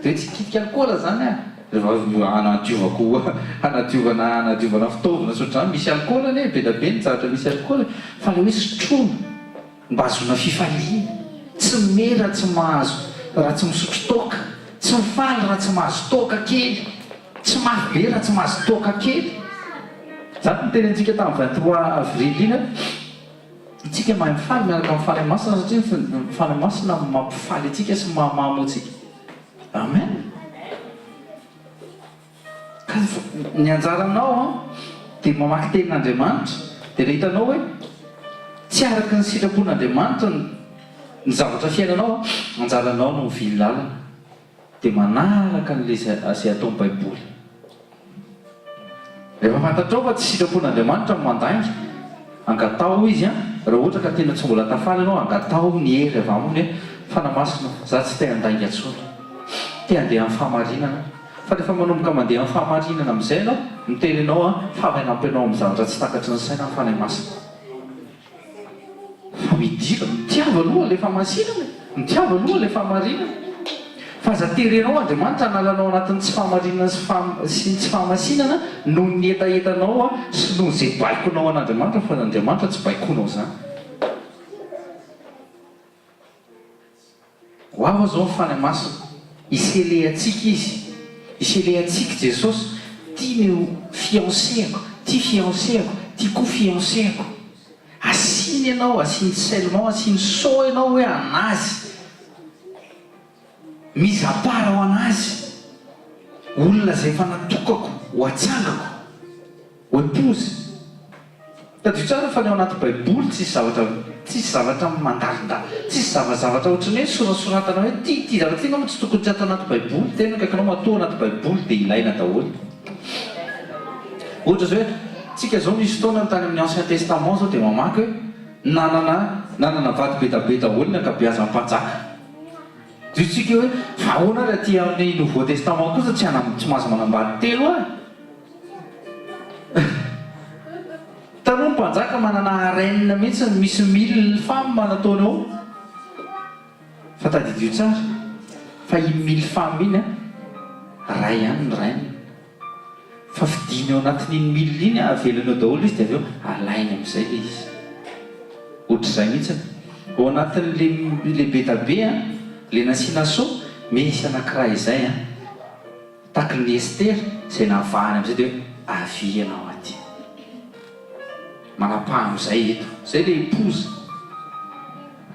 Dia hoe tsy hikitika alikaola izany aho. Rehefa hanadiovako hanadiovana hanadiovana fitaovana sy ohatr'izany, misy alikaola anie, be dia be ny zavatra misy alikaola e. Fa ilay hoe sotroina mba hahazoana fifaliana. Tsy mimehy raha tsy mahazo raha tsy misotro toaka. Tsy mifaly raha tsy mahazo toaka kely. Tsy mafy be raha tsy mahazo toaka kely. Izany no tenenintsika tamin'ny 23 avril iny an. Isika mahay mifaly miaraka amin'ny Fanahy Masina satria ny Fanahy Masina no mampifaly antsika sy mahamamo antsika. Amen. Ka ny anjaranao an, dia mamaky tenin'Andriamanitra, dia raha hitanao hoe tsy araka ny sitrapon'Andriamanitra ny zavatra fiainanao an, anjaranao no mivily lalana. Dia manaraka an'ilay izay ataon'ny Baiboly. Rehefa fantatrao fa tsy sitrapon'Andriamanitra ny mandainga, angataho Izy an, raha ohatra ka tena tsy mbola tafaly ianao, angataho ny hery avy Aminy hoe, Fanahy Masina, za tsy te handainga intsony. Te handeha amin'ny fahamarinana aho. Fa rehefa manomboka mandeha amin'ny fahamarinana amin'izay ianao, miteny anao aho fa manampy anao amin'ny zavatra tsy takatry ny saina ny Fanahy Masina. Fa midira, mitiava aloha ilay fahamasinana e! Mitiava aloha ilay fahamarinana. Fa aza terenao Andriamanitra hanala anao anatin'ny tsy fahamarinana sy faha sy ny tsy fahamasinana noho ny hetahetanao sy noho izay baikonao an'Andriamanitra fa Andriamanitra tsy baikonao izany. Ho avy zao ny Fanahy Masina, hisele antsika Izy, hisele antsika Jesosy, ty no fiancé-ako, ty fiancé-ako, ty koa fiancé-ako. Asiany ianao, asiany scellement, asiany sceau ianao hoe an'Azy. Mise à part ho an'Azy. Olona izay efa natokako ho atsangako. Ho épouse. Tadidio tsara fa ny ao anaty baiboly tsisy zavatra tsisy zavatra mandalindalina tsisy zavazavatra ohatran'ny hoe sorasoratana hoe ty ty zavatra ty angamba tsy tokony tsy ato anaty baiboly tena akaikinao matoa anaty baiboly dia ilaina daholo ohatra zao hoe tsika zao misy fotoana ny tany amin'ny ancien testament zao dia mamaky hoe nanana nanana vady be da be daholo ny ankabeazan'ny mpanjaka dia tsika hoe fa ahoana ary aty amin'ny nouveau testament kosa tsy hanam tsy mahazo manambady telo ary Taloha ny mpanjaka manana harem mihitsy misy mille femmes nataony ao fa tadidio tsara fa iny mille femmes iny an ray ihany ny reine fa fidiny ao anatin'iny mille iny avelany ao daholo izy dia avy eo alainy amin'izay ilay izy ohatr'izay mihitsy ao anatin'le le be da be an le nasiana sceau misy anankiray izay an Takin'i Estera izay navahany amin'izay dia hoe, Avia ianao aty. Manapaha amin'izay eto. Izay ilay épouse.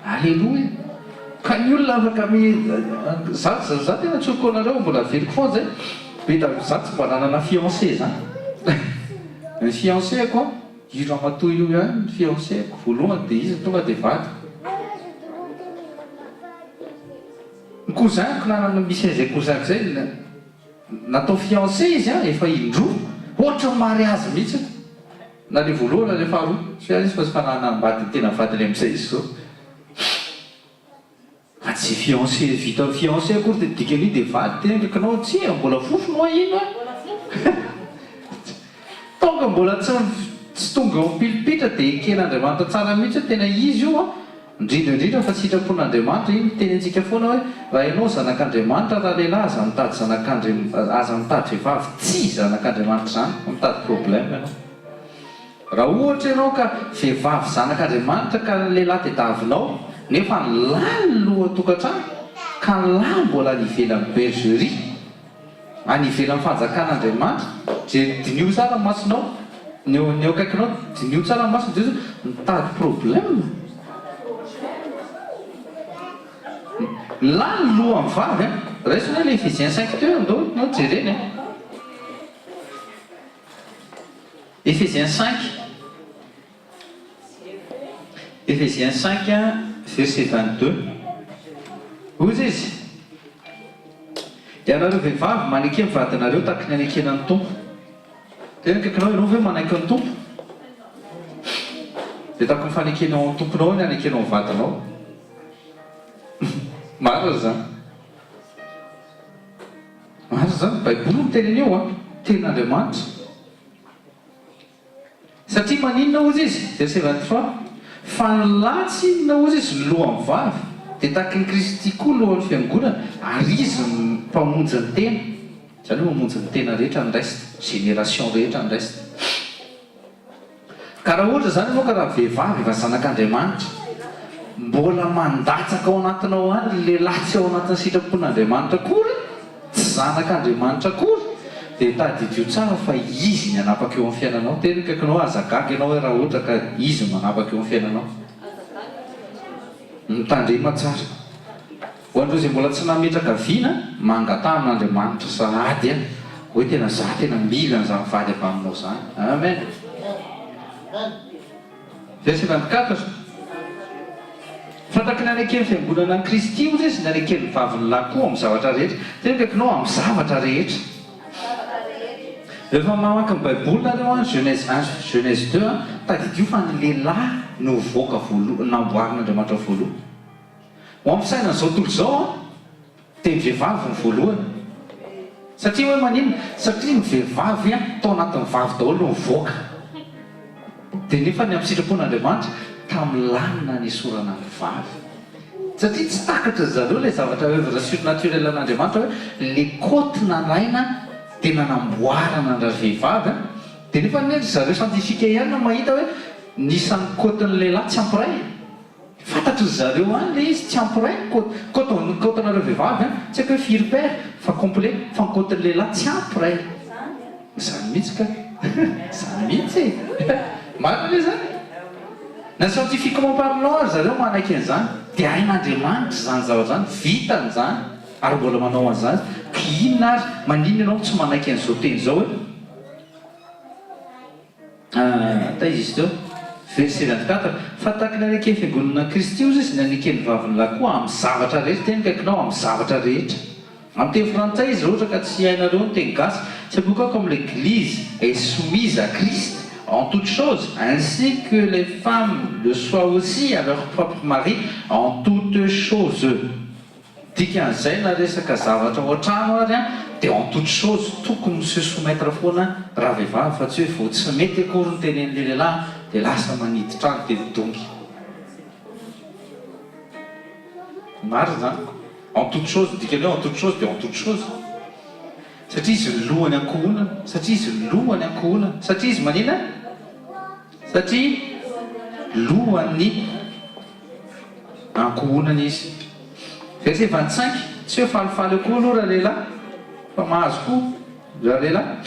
Aleloia. Ka ny olona afaka mi, za, za tena tsoriko anareo, mbola averiko foana izay, be da, za tsy mba nanana fiancé zany. Ny fiancé-ko an, io ramatoa io ihany ny fiancé-ko voalohany dia izy no tonga dia vadiko. Ny cousin-ko nanana, misy an'izay cousin-ko izay, natao fiancé izy an, efa indroa, ohatran'ny mariazy mihitsy. Na le voalohany na le faharoa. Tsy hay izy fa efa nanambady ny tena vadiny amin'izay izy izao. Fa tsy fiancé vita fiancé akory dia dikan'io dia vady tena akaikinao tsia mbola fofony hoa iny a! Tonga mbola tsy tsy tonga eo am-pilipitra dia eken'Andriamanitra tsara mihitsy hoe tena izy io an! Indrindra indrindra fa sitrapon'Andriamanitra iny miteny antsika foana hoe raha ianao zanak'Andriamanitra ralehilahy aza mitady zanak'Andri aza mitady vehivavy tsy zanak'Andriamanitra izany fa mitady problème ianao. Raha ohatra ianao ka vehivavy zanak'Andriamanitra ka ny lehilahy tediavinao nefa ny lahy ny lohan-tokantrano ka ny lahy mbola any ivelan'ny bergerie Any ivelan'ny fanjakan'Andriamanitra, jereo diniho tsara ny masonao, ny eo ny eo akaikinao diniho tsara ny masony jereo sao mitady problème. Ny lahy ny lohan'ny vavy an, raiso anie le Ephésiens cinq teo andao andao jerena e. Ephésiens cinq. Ephésiens cinq verset 22. Hoy izy, Ianareo vehivavy, maneke ny vadinareo tahaky ny anekena ny Tompo. Tena akaikinao ianao ve manaiky ny Tompo? Dia tahaky ny fanekenao ny Tomponao ny anekenao ny vadinao. Marina izany. Marina izany. Baiboly miteny an'io an. Tenin'Andriamanitra. Satria maninona hozy izy? Verset 23, Fa ny lahy tsy inona hozy izy no lohan'ny vavy, dia tahaky ny Kristy koa lohan'ny fiangonana, ary izy no mpamonjy ny tena. Izany hoe mamonjy ny tena rehetra ny reste, génération rehetra ny reste. Ka raha ohatra izany ianao ka raha vehivavy efa zanak'Andriamanitra, mbola mandatsaka ao anatinao any ny lehilahy tsy ao anatin'ny sitrapon'Andriamanitra akory, Tsy zanak'Andriamanitra akory dia tadidio tsara fa Izy ny hanapaka eo amin'ny fiainanao. Tena akaikinao aza gaga ianao hoe raha ohatra ka Izy no manapaka eo amin'ny fiainanao. Mitandrema tsara. Ho an'ireo izay mbola tsy nametraka vina, mangataha amin'Andriamanitra sahady an, hoe tena za tena mila an'izany vady avy aminao izany. Amen. Verset 24, Fa tahaky ny aneken'ny fiangonana an'i Kristy hozy izy, ny aneken'ny vavin'ny lahy koa amin'ny zavatra rehetra. Tena akaikinao amin'ny zavatra rehetra. Rehefa mamaky ny Baiboly nareo an, Genèse un, Genèse deux an, tadidio fa ny lehilahy no voaka voalohany, namboarin'Andriamanitra voalohany. Ho amin'ny fisainan'izao tontolo izao an, Dia ny vehivavy no voalohany. Satria hoe maninona? Satria ny vehivavy tao anatin'ny vavy daholo no nivoaka. Dia nefa ny amin'ny sitrapon'Andriamanitra, tamin'ny lahy no nanesorana ny vavy. Satria tsy takatry zareo ilay zavatra oeuvre surnaturelle an'Andriamanitra hoe le côte nalaina dia nanamboarana an-dravehivavy an. Dia nefa anie ry zareo scientifique ihany no mahita hoe ny isan'ny côte-n'ny lehilahy tsy ampy iray. Fantatry ry zareo any le izy, tsy ampy iray ny côte, côte ny côte nareo vehivavy an, tsy haiko hoe firy paire fa complet, fa ny côte ny lehilahy tsy ampy iray. Zany mihitsy ka, zany mihitsy e! Marina ve zany? Na scientifiquement parlant ary zareo manaiky an'izany, dia hain'Andriamanitra izany zavatra izany, vitany izany, ary mbola manao an'izany izy, ka inona ary, maninona ianao no tsy manaiky an'izao teny izao hoe. Taiza izy teo? Verset 24, Fa tahaky ny aneken'ny fiangonana an'i Kristy hozy izy, ny aneken'ny vavin'ny lahy koa amin'ny zavatra rehetra, teny akaikinao, amin'ny zavatra rehetra. Amin'ny teny frantsay izy raha ohatra ka tsy hainareo ny teny gasy, C'est pourquoi comme l'Eglise est soumise à Christ en toutes choses, ainsi que les femmes le soient aussi à leur propre mari en toutes choses. Dikan'izay na resaka zavatra ao an-trano ary an, dia en toute chose tokony mi se soumettre foana ravehivavy fa tsy hoe vao tsy mety akory ny tenenin'ilay lehilahy dia lasa manidy trano dia midongy. Marina izany. En toute chose, dikan'ny hoe en toute chose dia en toute chose. Satria izy ny lohan'ny ankohonana, satria izy ny lohan'ny ankohonana, satria izy manina? Satria lohan'ny. Ankohonana izy. Verset 25, tsy hoe falifaly eo koa aloha ralehilahy fa mahazo koa ralehilahy.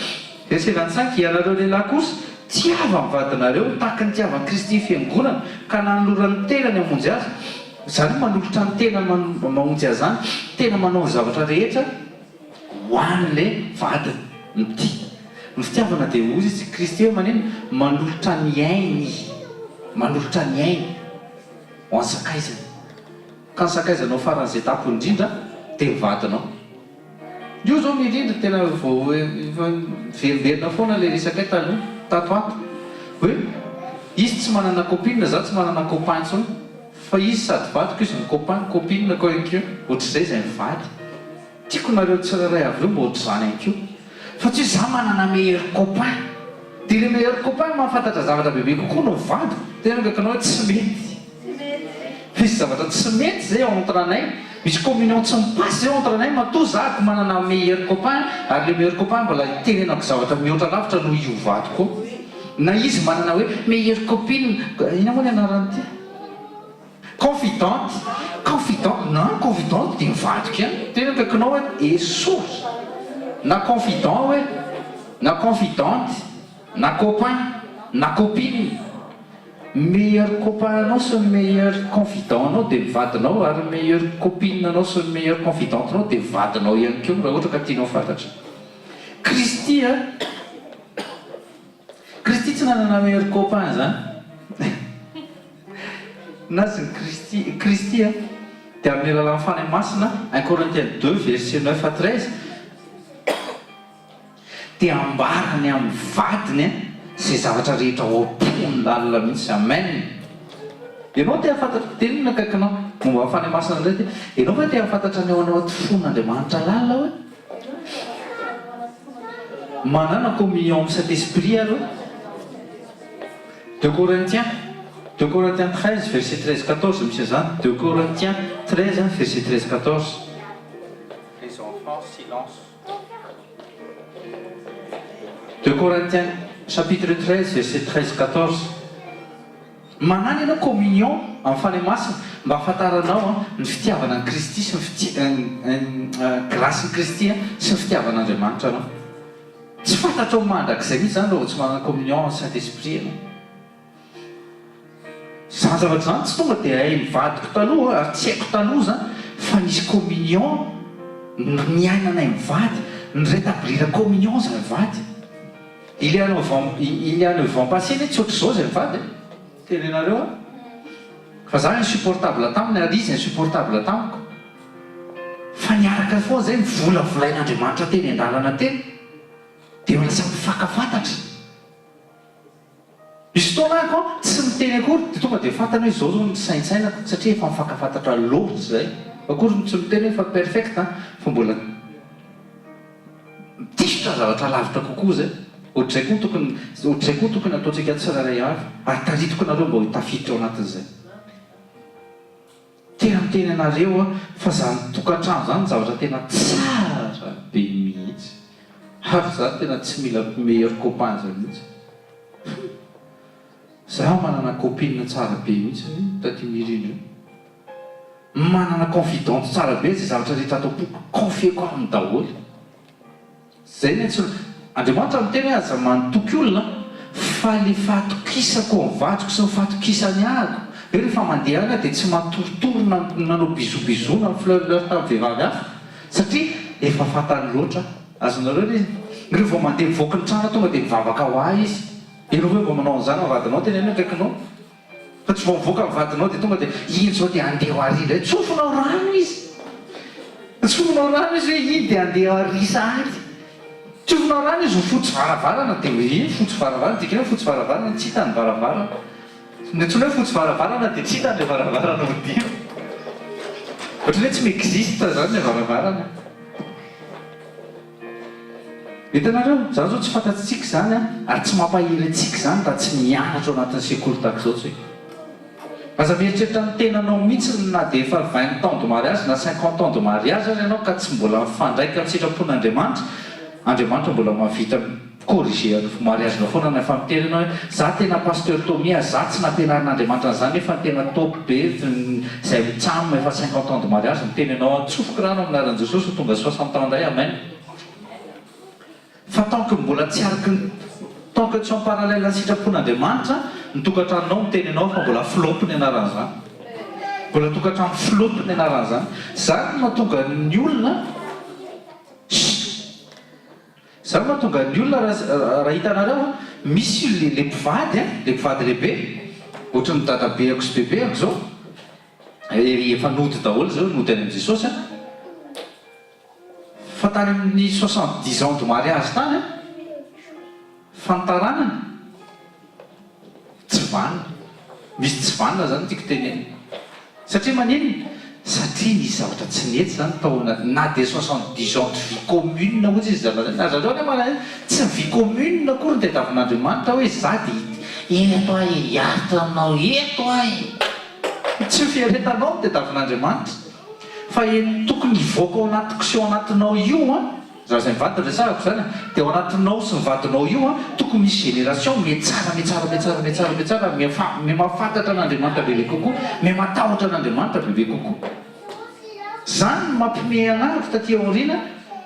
Verset 25, ianareo lehilahy kosa. Tiava ny vadinareo tahaka ny nitiavan'i Kristy ny Fiangonana ka nanolorany ny tenany hamonjy azy. Izany hoe manolotra ny tenany mamonjy azy izany, tena manao ny zavatra rehetra ho an'ilay vadiny, mitia. Ny fitiavana dia hoy izy, Kristy hoe maneno? Manolotra ny ainy, manolotra ny ainy ho an'ny sakaizany. Ka ny sakaizanao faran'izay tampony indrindra dia ny vadinao. Io zao mirindra tena vao efa miverimberina foana ilay resakay taloha tato ato hoe izy tsy manana copine za tsy manana copain intsony fa izy sady vadiko izy no copain copine ko ihany koa ohatr'izay izay mivady tiako nareo tsirairay avy eo mba ohatr'izany ihany koa fa tsy hoe za manana meilleur copain dia ilay meilleur copain mahafantatra zavatra bebe kokoa noho vadiko tena akaikinao hoe tsy mety Misy zavatra tsy mety zay ao entre anay, misy communion tsy mi-passe zay entre anay, matoa za ko manana meilleur copain ary le meilleur copain mbola itenenako zavatra mihoatra lavitra noho io vadiko io, na izy manana hoe meilleure copine, inona moa ny anaran'ity? Confidente, confidente, na confidente dia ny vadiko ihany, tena akaikinao hoe esory, na confident hoe, na confidente, na copain, na copine. Meilleur copain anao sy ny meilleur confident anao dia ny vadinao ary ny meilleur copine anao sy ny meilleur confidente nao dia vadinao ihany koa raha ohatra ka tianao fantatra. Kristy a! Kristy tsy nanana meilleur copain zany. Na sy ny Kristy, Kristy a! Dia amin'ny alalan'ny Fanahy Masina, un Corinthiens deux verset neuf à treize, Dia ambarany amin'ny vadiny izay zavatra rehetra ao am-pony lalina mihitsy. Amen! Ianao te hahafantatra, teneno ny akaikinao, momba ny Fanahy Masina indray ity, ianao ve te hahafantatra ny ao anaty fon'Andriamanitra lalina hoe? Manana communion amin'ny Saint Esprit ary hoe? Deux Corinthiens, deux Corinthiens 13 verset 13 14 misy an'izany, deux Corinthiens 13 verset 13 14. Les enfants, silence. Deux Corinthiens chapitre 13 verset 13 14 Manàna ianao communion amin'ny Fanahy Masina mba hahafantaranao ny fitiavana an'i Kristy sy ny fitia grace-n'i Kristy sy ny fitiavan'Andriamanitra anao. Tsy fantatrao mandrakizay mihitsy izany raha vao tsy manana communion amin'ny Saint Esprit ianao. Izany zavatra izany tsy tonga dia hain'ny vadiko taloha ary tsy haiko taloha izany fa nisy communion niainanay mivady, ni-retablir communion izahay mivady. Il y a neuf ans, il y a neuf ans passé anie tsy ohatr'izao izahay mivady e! Tenenareo aho fa za insupportable taminy ary izy insupportable tamiko fa niaraka foana izay novolavolain'Andriamanitra teny an-dalana teny dia lasa mifankafantatra. Misy fotoana aho ko tsy miteny akory dia tonga dia fantany hoe izao zao ny saintsainako satria efa mifankafantatra loatra izay. Akory ny tsy miteny hoe efa perfect an, fa mbola mitifitra zavatra lavitra kokoa izay. Ohatr'izay koa tokony ohatr'izay koa tokony ataontsika tsirairay avy ary taritiko nareo mba ho tafiditra ao anatin'izay. Tena miteny anareo aho fa zany tokantrano zany zavatra tena tsara be mihitsy ary za tena tsy mila meilleur copain zany mihitsy hum za manana copine tsara be mihitsy taty mirindra io manana confidente tsara be zay zavatra rehetra ato am-poko confier-ko aminy daholo. Zay ny antsoina. Andriamanitra miteny hoe aza manotoky olona fa le fahatokisako ny vadiko sy ny fahatokisany ahako hoe rehefa mandeha any aho dia tsy matoritory na nanao bisous bisous na mi-fleurleur tamin'ny vehivavy hafa satria efa fantany loatra aho. Azonareo le izy? Ireo vao mandeha mivoaka ny trano aho tonga dia mivavaka ho ahy izy. Ianao ve mba manao an'izany amin'ny vadinao teneno akaikinao? Fa tsy vao mivoaka ny vadinao dia tonga dia iny izao dia handeha ho ary indray. Tsofinao rano izy. Tsofinao rano izy hoe iny dia handeha ho ary sahady. Tsofinao rano izy ho fotsy varavarana dia hoe iny fotsy varavarana, dikany hoe fotsy varavarana tsy hita ny varavarana. Ny antsoina hoe fotsy varavarana dia tsy hita ilay varavarana hodiana. Ohatran'ny hoe tsy mi-existe izany ilay varavarana. Hitanareo? Izany izao tsy fantatsika izany an, ary tsy mampahery antsika izany raha tsy mianatra ao anatin'ny sekoly tahaka izao tsika. Aza mieritreritra ny tenanao mihitsy na dia efa vingt ans de mariage na cinquante ans de mariage aza ianao ka tsy mbola mifandraika amin'ny sitrapon'Andriamanitra, Andriamanitra mbola mahavita mi-corriger ny mariage-nao foana na efa miteny ianao hoe za tena Pasteur Tommy a, za tsy nampianarin'Andriamanitra an'izany nefa tena top be izay mitsam efa cinquante ans de mariage miteny anao atsofoko rano amin'ny anaran'i Jesosy ho tonga soixante ans indray amen. Fa tant que mbola tsy araka ny. Tant que tsy en parallèle ny sitrapon'Andriamanitra ny tokantranonao miteny anao fa mbola flop ny anaran'izany. Mbola tokantrano flop ny anaran'izany. Izany no mahatonga ny olona Chut. Izany no mahatonga ny olona raha raha hitanareo an, misy le le mpivady an, le mpivady lehibe, ohatran'ny dadabeako sy bebeako izao, efa nody daholo izao, nody any amin'i Jesosy an. Fa tany amin'ny 70 ans de mariage tany an, fa ny taranany tsy vanona. Misy tsy vanona zany no tiako tenenina. Satria maninona? Satria nisy zavatra tsy nety zany tao anaty, na dia 70 ans de vie commune hozy izy zalahy zany, zareo anie manana tsy ny vie commune akory no tadiavin'Andriamanitra hoe za dia eto aho e, hiaritra aminao eto aho e. Tsy ny fiaretanao no tadiavin'Andriamanitra. Fa eny tokony hivoaka ao anatiko sy ao anatinao io an, raha izay mivady no resahako izany an, dia ao anatinao sy ny vadinao io an, tokony misy génération mihatsara mihatsara mihatsara mihatsara mihatsara mihamahafantatra an'Andriamanitra bebe kokoa, mihamatahotra an'Andriamanitra bebe kokoa. Izany no mampimehy anahako taty aoriana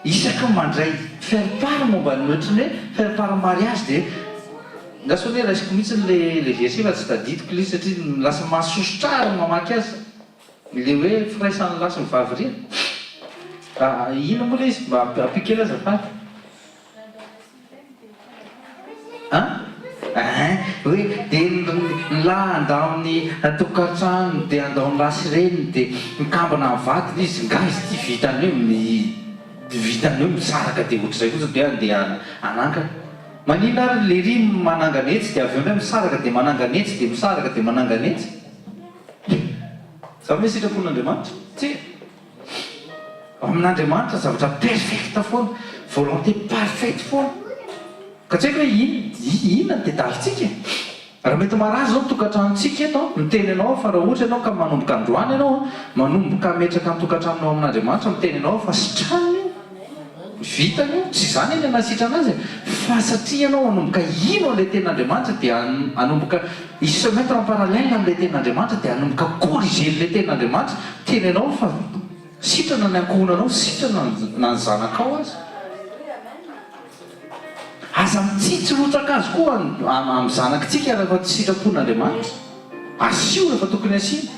isaky ny mandray faire part momba ny ohatran'ny hoe faire part mariage dia lasa hoe raisiko mihitsy ilay verset fa tsy tadidiko ilay izy satria lasa mahasosotra ahy ny mamaky azy. Ilay hoe firaisan'ny lahy sy ny vavy ireny? Ah, inona moa ilay izy? Mba ampio kely azafady. An? Ein, hoe dia ny lahy handao ny tokantranony, dia handao ny lahy sy reniny, dia mikambana amin'ny vadiny izy, nga izy ity vitan'ny hoe vitan'ny hoe misaraka dia ohatr'izay fotsiny dia handeha hanangana. Maninona ary lery manangana etsy dia avy eo indray misaraka dia manangana etsy dia misaraka dia manangana etsy? Izany ve sitrapon'Andriamanitra? Tsia. Amin'Andriamanitra zavatra perfect foana, volonté parfaite foana. Ka tsy haiko hoe inona no tediavintsika e? Raha mety marary izao ny tokantranontsika eto an, miteny anao aho fa raha ohatra ianao ka manomboka androany ianao an, manomboka hametraka ny tokantranonao amin'Andriamanitra, miteny anao aho fa sitrano io. Vitany io, tsy izany anie nahasitrana azy e, fa satria ianao hanomboka hino an'ilay tenin'Andriamanitra dia hanomboka hi se mettre en parallèle amin'ilay tenin'Andriamanitra dia hanomboka corriger an'ilay tenin'Andriamanitra, miteny anao fa sitrana ny ankohonanao, sitrana na ny zanakao aza. Aza mitsitsy rotsa-kazo koa amin'ny zanakitsika rehefa tsy sitrapon'Andriamanitra. Asio rehefa tokony asiana.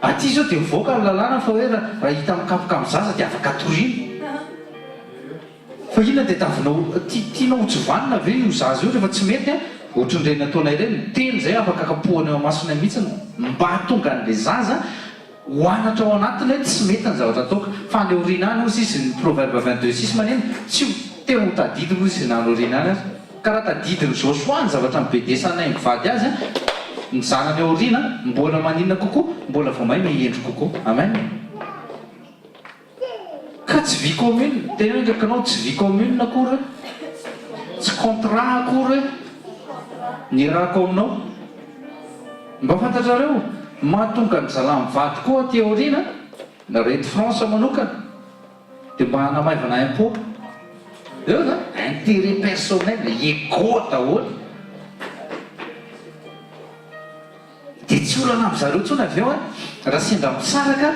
Aty izao dia mivoaka ny lalàna fa hoe raha hita mikapoka amin'ny zaza dia afaka toriana. Fa inona dia tavinao, tianao ho tsy vanona ve io zaza io rehefa tsy mety an? Ohatran'ireny ataonay ireny, miteny izay afaka kapohana eo amasonay mihitsy mba hahatonga an'ilay zaza Ho anatra ao anatiny hoe tsy mety ny zavatra ataoko. Fa any aoriana any hozy izy, ny Proverbe 22 six maneno, tsy ho te ho tadidiny hozy izy na any aoriana any aza. Ka raha tadidin'i Joshua ny zavatra nibedesanay mivady azy, ny zanany ao aoriana mbola maninona kokoa, mbola vao may miha-hendry kokoa. Amen. Ka tsy vie commune, teneno akaikinao, tsy vie commune akory hoe, tsy contrat akory hoe ny iarahako aminao. Mba fantatrareo, mahatonga ny zalahy mivady koa aty aoriana, nareo eto France manokana, dia mba hanamaivana impot. Eo zany, intérêt personnel, ego daholo. Dia tsy olana amin zareo intsony avy eo an, raha sendra misaraka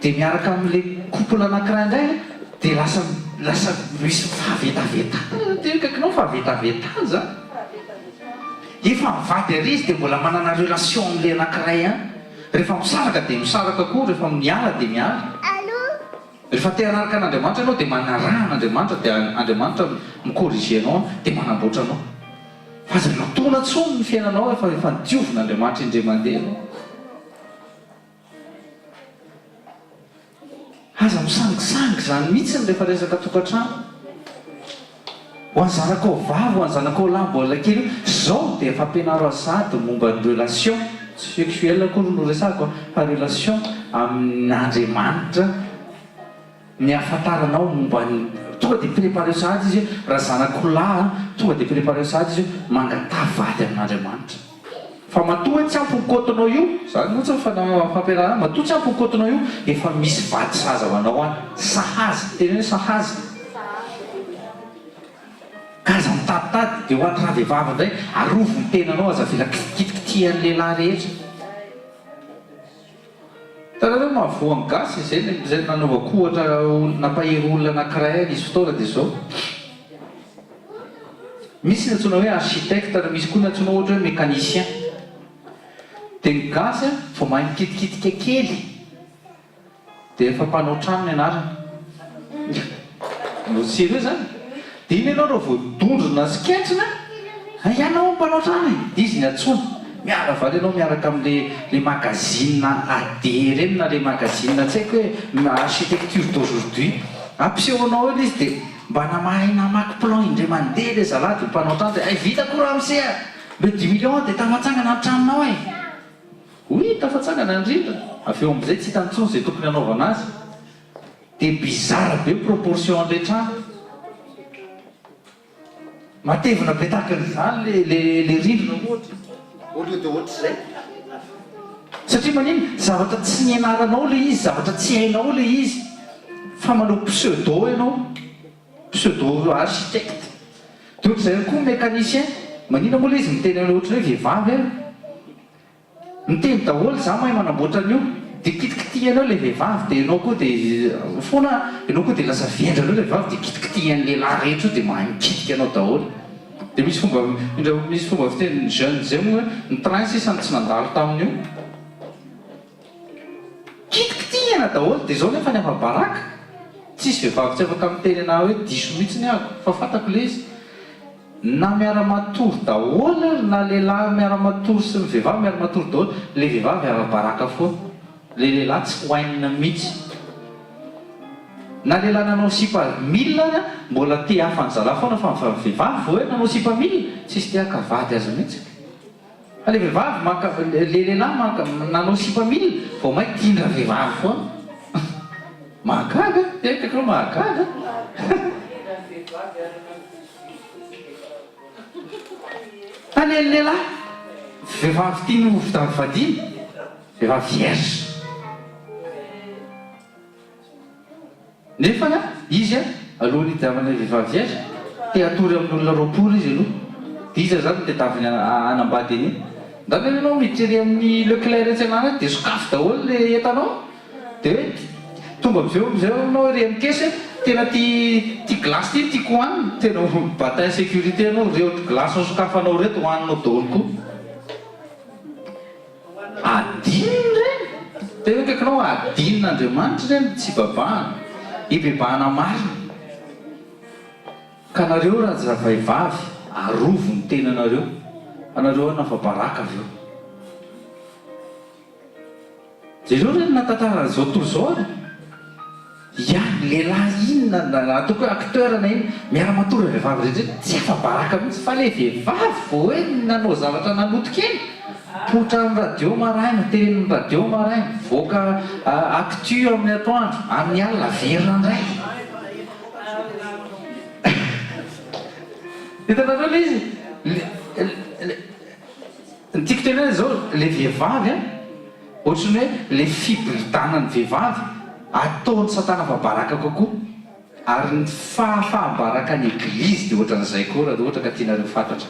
dia miaraka amin'ilay couple anankiray indray an, dia lasa lasa misy fahavetavetana, tena akaikinao fahavetavetana izany. Efa mivady ary izy dia mbola manana relation amin'ilay anankiray ihany. Rehefa misaraka dia misaraka koa, rehefa miala dia miala. Rehefa te hanaraka an'Andriamanitra ianao dia manaraha an'Andriamanitra dia Andriamanitra mi-corriger anao dia manamboatra anao. Fa aza lotoina intsony ny fiainanao efa efa nodiovin'Andriamanitra indray mandeha ianao. Aza misangisangy izany mihitsy rehefa resaka tokantrano. Ho an'ny zanakao vavy, ho an'ny zanakao lahy mbola kely io, izao dia efa ampianaro azy sahady ny momba ny relation, tsy sexuelle akory no resahako an, fa relation amin'Andriamanitra, ny ahafantaranao momba ny, tonga dia prépareo sahady izy hoe, raha zanako lahy an, tonga dia prépareo sahady izy hoe mangataha vady amin'Andriamanitra. Fa matoa hoe tsy ampy ny quote-nao io, zany moa tsy ny fampianarana, matoa tsy ampy ny quote-nao io, efa misy vady sahaza ho anao any, sahaza, teneno hoe sahaza. Ka aza mitaditady, dia ho an'ny ravehivavy indray, arovy ny tenanao, aza avela kitikitihan'ny lehilahy rehetra. Hitanareo mahavoa ny gasy, izay no izay no nanaovako ohatra nampahery olona anankiray ahy nisy fotoana dia izao. Misy ny antsoina hoe architecte ary misy koa ny antsoina ohatra hoe mécanicien. Dia ny gasy a, vao mahay mikitikitika kely dia efa mpanao trano ny anarany. No sérieux zany? Dia iny ianao raha vao dondrona sy kentrina, hay ianao mpanao trano e! Dia izy ny antsoina. Miala valy ianao miaraka amin'le le magazine AD ireny na le magazine tsy haiko hoe architecture d'aujourd'hui. Ampisehonao eo le izy dia mba na mahay namaky plan indray mandeha le zalahy dia mpanao trano dia hay vita koa ramose a! Le dix millions dia tafatsangana ny tranonao e! Oui, tafatsangana ny rindrina. Avy eo amin'izay tsy hitany intsony izay tokony hanaovana azy. Dia bizarre be proportion an'ilay trano. Matevina be tahaka an'izany le le le rindrina ohatra. Au lieu de ohatr'izay. Satria maninona? Zavatra tsy nianaranao ilay izy, zavatra tsy hainao ilay izy. Fa manao pseudo ianao. Pseudo architecte. Dia ohatr'izay ihany koa mécanicien. Maninona moa ilay izy miteny an'ilay ohatran'ny hoe vehivavy ary? Miteny daholo za mahay manamboatra an'io. Dia kitikitihana eo ilay vehivavy dia ianao koa dia foana ianao koa dia lasa vendrana eo ilay vehivavy dia kitikitihan'ny lehilahy rehetra io dia mahay mikitika anao daholo. Dia misy fomba indra misy fomba fitenin'ny jeunes izay moa hoe ny train sisa no tsy nandalo tamin'io. Kitikitihana daholo dia izao nefa ny afa-baraka. Tsisy vehivavy tsy afaka miteny anah hoe diso mihitsy ny ahako fa fantako ilay izy. Na miara-matory daholo ary na lehilahy miara-matory sy ny vehivavy miara-matory daholo, le vehivavy ara-baraka foana, le lehilahy tsy hoainina mihitsy. Na lehilahy nanao sipa mille ary mbola te hafa ny zalahy foana fa ny vehivavy vao hoe nanao sipa mille tsisy te haka vady azy mihitsy. Fa le vehivavy maka le lehilahy maka nanao sipa mille vao may tian-dra vehivavy foana. Mahagaga, tena akaiky anao mahagaga. Fa le lehilahy vehivavy tiany ho vadiana, vehivavy vierge. Nefa izy alohan'ny hidiavana ilay vehivavy vierge, te hatory amin'olona 20 izy aloha. Dia iza izany no tedaviny hanambady an'iny? Ndana ianao miditra ery amin'ny Leclerc etsy an'ala dia sokafy daholo ilay entanao. Dia hoe tonga avy eo amin'izay ianao ery amin'ny caisse hoe tena ity ity glace ity no tiako hohanina. Tena mibata insécurité ianao, ireo glace nosokafanao ireto hohaninao daholo koa. Adinony ireny? Tena hoe akaikinao adinon'Andriamanitra ireny tsy ibabahana, ibebahana marina. Ka nareo razavehivavy arovy ny tenanareo fa nareo an afa-baraka avy eo. Jereo re ny nahatantara an'izao tontolo izao ary. Ya, ny lehilahy inona na ataoko hoe acteur na inona, miara-matory amin'ny vehivavy rehetra eny, tsy afa-baraka mihitsy fa ilay vehivavy vao hoe nanao zavatra naloto kely, mipoitra amin'ny radio maraina, tenenin'ny radio maraina, mivoaka actu amin'ny atoandro, amin'ny alina averina indray. Hitanareo ilay izy? Ny tiako tenenina izao, ilay vehivavy an, ohatran'ny hoe ilay fiboridanan'ny vehivavy ataon'i satana afa-baraka kokoa, ary ny fahafaham-baraka ny eglizy dia ohatran'izay koa raha ohatra ka tianareo fantatra.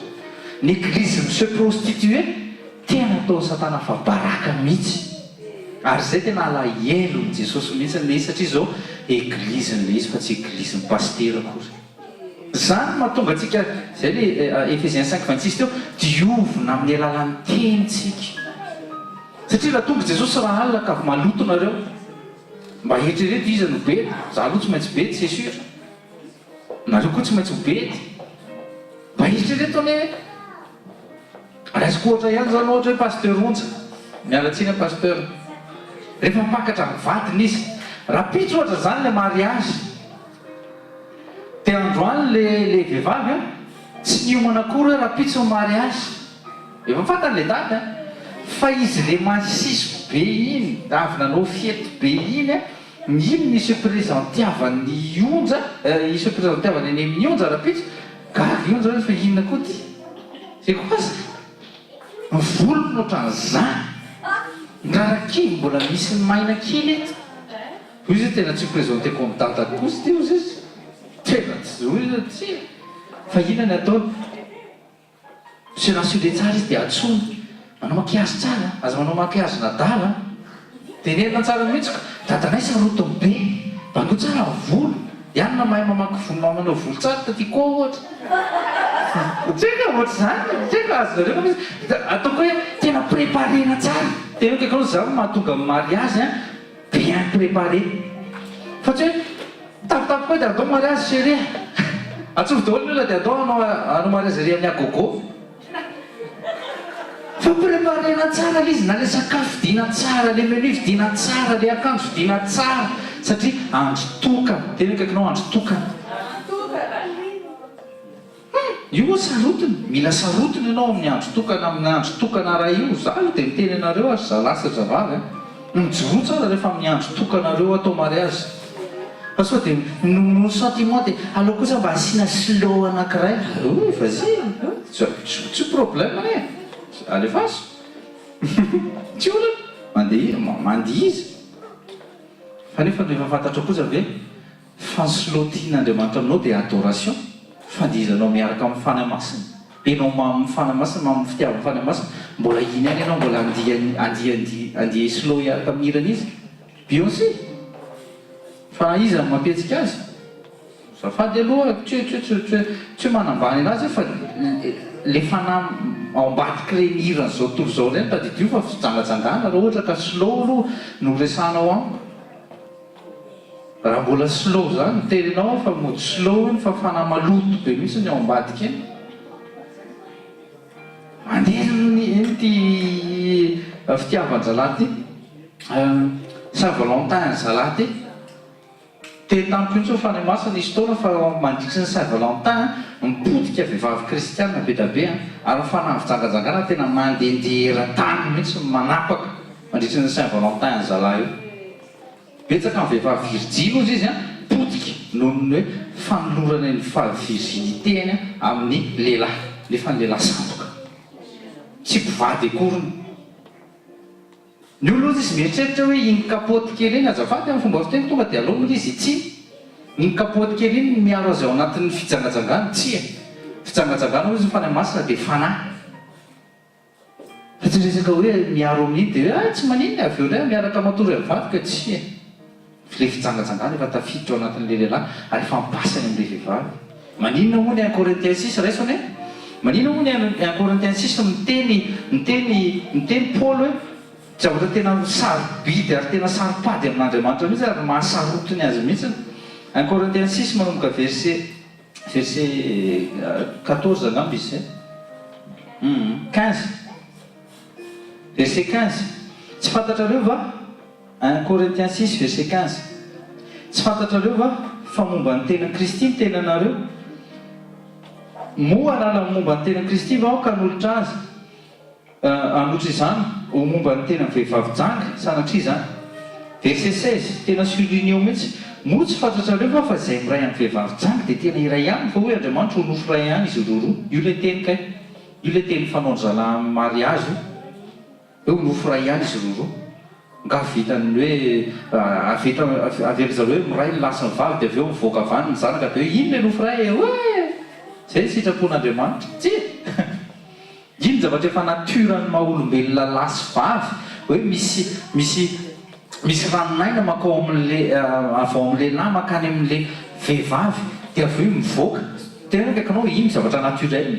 Ny eglizy mi se prostituer tena ataon'i satana afa-baraka mihitsy, ary izay tena alahelon'i Jesosy mihitsy ilay izy satria izao egliziny ilay izy fa tsy eglizin'ny pasitera akory. Izany no mahatonga antsika, izay ilay Ephésiens cinq 26 teo, diovina amin'ny alalan'ny teny tsika. Satria raha tonga Jesosy raha alina ka maloto nareo, mba eritrereto iza no bedy, za aloha tsy maintsy bedy c'est sûr, nareo koa tsy maintsy ho bedy. Mba eritrereto anie hoe, raisiko ohatra ihany zany ohatra hoe Pasteur Onja, miala tsiny aho Pasteur, rehefa hampakatra ny vadiny izy, rahampitso ohatra izany ilay mariage, Dia androany le le vehivavy an, tsy niomana akory hoe rahampitso ny mariage. Efa fantany le daty an, fa izy le masiso be iny, avy nanao fety be iny an, iny ny se presentiavan'i Onja, i se presentiavany any amin'i Onja rahampitso, gaga i Onja hoe fa inona koa ty? C'est quoi ça? Ny volony ohatran'izany, ny rarakivy mbola misy maina kely eto. Hoy izy hoe tena tsy ho-presenter-ko amin'i dada kosa ity hozy izy. Tena tsy hoy izy hoe tsia. Fa inona ny ataony? Se rassurer tsara izy dia antsoiny. Manao maquillage tsara an! Aza manao maquillage n'adala an! Tenenina tsara mihitsy ka! Dadanay sarotiny be! Bango tsara ny volo! I anona mahay mamaky volo manao volo tsara taty koa ohatra. Tsy haiko ohatr'izany, tsy haiko azonareo ve misy, ataoko hoe tena préparena tsara, tena hoe akaikinao izany no mahatonga ny mariage an, bien préparé, fa tsy hoe tampotampoka hoe dia andao mariage chérie a, antsovo daholo ny olona dia andao hanao hanao mariage ery amin'ny agogo. Fa préparena tsara le izy na le sakafo vidiana tsara, le menu vidiana tsara, le akanjo vidiana tsara satria andro tokana, tena akaikinao andro tokana. Hum! Io moa sarotiny, mila sarotiny ianao amin'ny andro tokana, amin'ny andro tokana ray io, za aloha dia miteny anareo ary zalahy sy ry zavavy a! Mijoroa tsara rehefa amin'ny andro tokanareo atao mariage fa sao dia noho ny sentiment dia aleo kosa mba asiana slow anankiray, oui vas-y, tsy problème anie e, alefaso, tsy olana, mandeha mandihiza, fa nefa rehefa fantatrao kosa ve Fa ny slow tian'Andriamanitra aminao dia adoration, fandihizanao miaraka amin'ny Fanahy Masina, enao mamin'ny Fanahy Masina, mamin'ny fitiavan'ny Fanahy Masina, mbola iny ihany ianao mbola andihy andihy andihy andihy slow hiaraka amin'ny hiran'iza? Beyoncé? Fa iza no mampietsika azy? Azafady aloha tsy tsy tsy tsy tsy hoe manambany anazy aho fa le fanahy ao ambadik'ireny hiran'izao tontolo izao ireny tadidio fa fijangajangana raha ohatra ka slow aloha no resahanao amiko. Raha mbola slow zany ny teninao aho fa mody slow iny fa fanahy maloto be mihitsy ny ao ambadika iny. Mandeha iny ity fitiavan-jalahy ity. Saint Valentin an'i zalahy ity. Teny tamiko mihitsy ny Fanahy Masina nisy fotoana fa mandritry ny Saint Valentin mipotika vehivavy kristiana be da be ary ny fanahy fijangajangana tena mandehandeha eran-tany mihitsy manapaka mandritry ny Saint Valentin an'i zalahy io. Betsaka ny vehivavy virjiny hozy izy an, potika noho ny hoe fanolorana ny faha-virginité-ny amin'ny lehilahy, nefa ny lehilahy sandoka. Tsy mpivady akoriny. Ny olona hozy izy mieritreritra hoe iny kapoty kely iny, azafady amin'ny fomba fiteny tonga dia aleo moa izy hitsiny, iny kapoty kely iny no miaro azy ao anatin'ny fijangajangana, tsia. Fijangajangana hozy ny Fanahy Masina dia fanahy. Fa tsy resaka hoe miaro amin'iny dia hoe ah tsy maninona e, avy eo indray miaraka matory amin'ny vadiko e, tsia e. Ilay fijangajangana efa tafiditra ao anatin'ilay lehilahy ary efa mipasy any amin'ilay vehivavy. Maninona moa ny un Corinthiens six, raiso anie. Maninona moa ny un Corinthiens six miteny, miteny, miteny Paoly hoe zavatra tena sarobidy ary tena saropady amin'Andriamanitra mihitsy ary mahasarotiny azy mihitsy. Un Corinthiens six manomboka verset. Verset 14 angamba izy izay. Hum, 15. Verset 15. Tsy fantatrareo va? 1 Corinthiens 6 verset 15. Tsy fantatrareo va fa momba ny tenan'i Kristy ny tenanareo? Moa hanala ny momba ny tenan'i Kristy va aho ka hanolotra azy? Ankoatra izany, ho momba ny tenan'ny vehivavy janga, sanatria izany. Verset 16, tena souligne eo mihitsy, Moa tsy fantatrareo va fa izay miray amin'ny vehivavy janga dia tena iray aminy, fa hoy Andriamanitra ho nofo iray ihany izy roroa. Io ilay teny kay. Io ilay teny fanaon-dry zalahy amin'ny mariazy io. Hoe ho nofo iray ihany izy roroa. Nga vitan'ny hoe aveta averin-dry zareo hoe miray ny lahy sy ny vavy dia avy eo mivoaka avy any ny zanaka dia hoe iny ilay nofo iray e! Oe! Izay ny sitrapon'Andriamanitra. Tsia! Iny zavatra efa nature ny maha olombelona lahy sy vavy hoe misy misy misy ranon'aina makao amin'le avy ao amin'ny lehilahy makany amin'le vehivavy dia avy eo mivoaka tena akaikinao iny zavatra naturel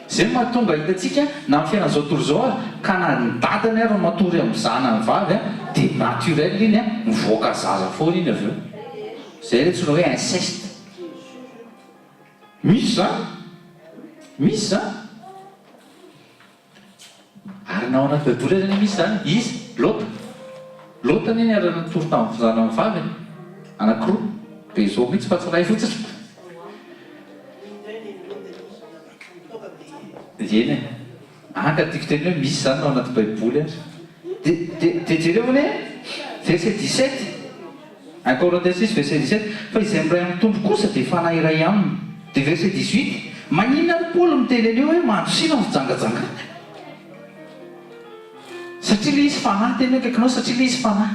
zay no mahatonga hitantsika na amin'ny fiainan'izao tontolo izao ary ka na ny dadany ary matory amin'ny zanany vavy a dia naturel iny a mivoaka zaza foana iny avy eo zay ilay antsoina hoe inceste. Misy izany? Misy izany? Ary na ao anaty baiboly aza anie misy izany. Iza? Lota. Lota anie niara-nitory tamin'ny zanany vavy e. Anankiroa. Be izao mihitsy fa tsy iray fotsiny. Eny e. Anka tiako teny hoe misy izany na ao anaty baiboly aza. Dia dia jereo anie verset 17. 1 Corinthiens 6 verset 17, Fa izay miray amin'ny Tompo kosa dia fanahy iray aminy. Dia verset 18, Maninona ary Paoly miteny an'io hoe mandosira ny fijangajangana? Satria ilay izy fanahy, teny akaikinao, satria ilay izy fanahy.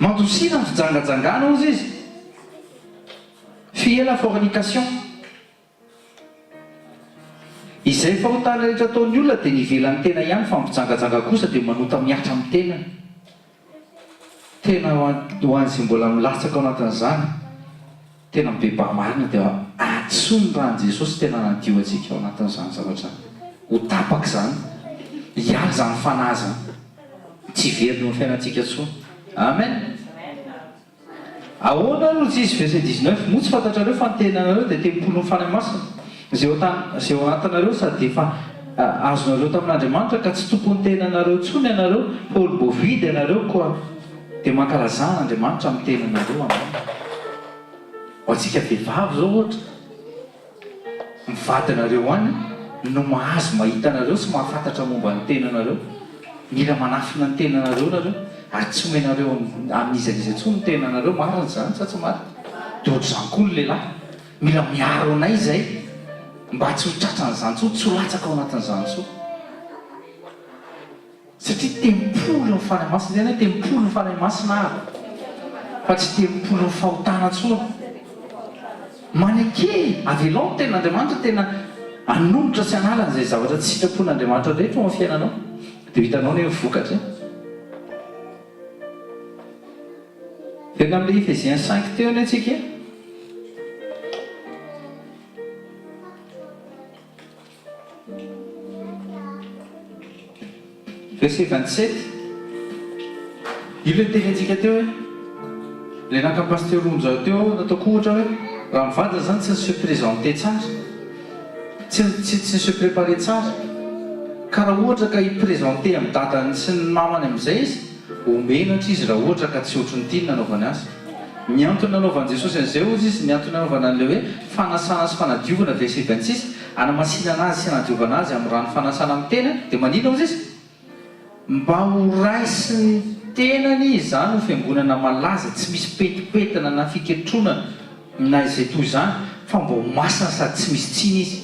Mandosira ny fijangajangana hozy izy. Fuyez la fornication. Izay fahotana rehetra ataon'ny olona dia ny ivelan'ny tena ihany fa ny mpijangajanga kosa dia manota mihatra amin'ny tenany. Tena ho an'izay mbola milatsaka ao anatin'izany. Tena mibebaha marina dia antsoy ny ran'i Jesosy tena hanadio antsika ao anatin'izany zavatra izany. Ho tapaka izany. Hiala izany fanahy izany. Tsy hiverina eo amin'ny fiainantsika intsony. Amen. Ahoana ary hoy izy, verset 19, moa tsy fantatrareo fa ny tenanareo dia tempolin'ny Fanahy Masina, izay ao an izay ao anatinareo sady efa azonareo tamin'Andriamanitra ka tsy tompon'ny tenanareo intsony ianareo fa olom-boavidy ianareo koa dia mankalazà an'Andriamanitra amin'ny tenanareo. Amen. Ho antsika vehivavy izao ohatra, ny vadinareo any no mahazo mahita anareo sy mahafantatra momba ny tenanareo. Mila manafina ny tenanareo nareo ary tsy omenareo amin'iza n'iza intsony ny tenanareo, marina izany sa tsy marina? Dia ohatr'izany koa ny lehilahy, mila miaro anay izay mba tsy ho tratran'izany intsony, tsy ho latsaka ao anatin'izany intsony. Satria tempolin'ny Fanahy Masina, izay ny hoe tempolin'ny Fanahy Masina ary, fa tsy tempolin'ny fahotana intsony. Maneke, avelao ny Tenin'Andriamanitra tena hanolotra sy hanala an'izay zavatra tsy sitrapon'Andriamanitra rehetra ao amin'ny fiainanao, dia ho hitanao anie ny vokatra e. Miverina amin'ilay Ephésiens cinq teo anie tsika e. Verset 27, Io ilay nitenintsika teo hoe, ilay naka Pasteur Onja teo aho nataoko ohatra hoe, raha ny vadiny izany tsy ni-se présenter tsara, tsy tsy tsy ni-se préparer tsara, ka raha ohatra ka hi-présenter amin'ny dadany sy ny mamany amin'izay izy, Ho menatra izy raha ohatra ka tsy ohatry ny tiany nanaovany azy. Ny antony nanaovan'i Jesosy an'izay hozy izy, ny antony nanaovana an'ilay hoe fanasana sy fanadiovana, verset 26, hanamasinana azy sy hanadiovana azy amin'ny rano fanasana amin'ny tena, dia maninona hozy izy? Mba ho raisin'ny tenany izany ho fiangonana malaza, tsy misy petipetina na fiketronana na izay toy izany, fa mba ho masina sady tsy misy tsiny izy.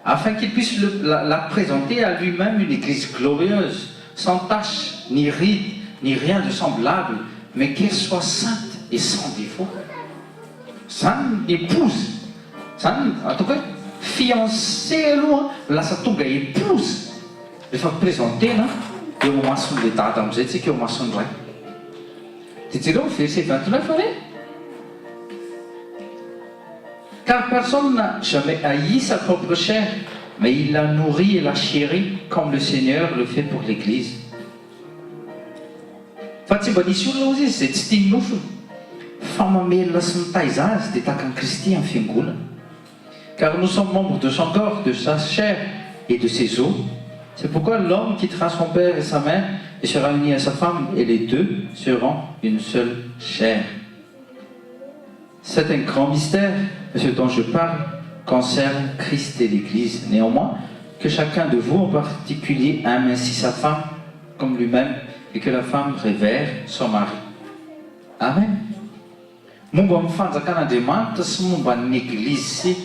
Afin qu'il puisse le, la, la présenter à lui-même une église glorieuse, sans tache, ni ride, ni rien de semblable, mais qu'elle soit sainte et sans défaut. Zany ny épouse, zany ataoko hoe fiancé aloha lasa tonga épouse rehefa mi-présenter-na eo imason'ilay dada amin'izay tsika eo imason'ny ray. Dia jereo ny verset 29 anie. Car personne n'a jamais haï sa propre chair, mais il la nourrit et la chérit comme le Seigneur le fait pour l'Eglise. Fa tsy mba nisy olona hozy izy izay tsy tia ny nofony, fa mamelona sy mitaiza azy dia tahaka an'i Kristy amin'ny Fiangonana. Car nous sommes membres de son corps, de sa chair et de ses os. C'est pourquoi l'homme quittera son père et sa mère et sera uni à sa femme et les deux seront une seule chair. C'est un grand mystère, mais ce dont je parle concerne Christ et l'Église. Néanmoins, que chacun de vous en particulier aime ainsi sa femme comme lui-même et que la femme révère son mari. Amen. Momba ny fanjakan'Andriamanitra sy momba ny Eglizy sy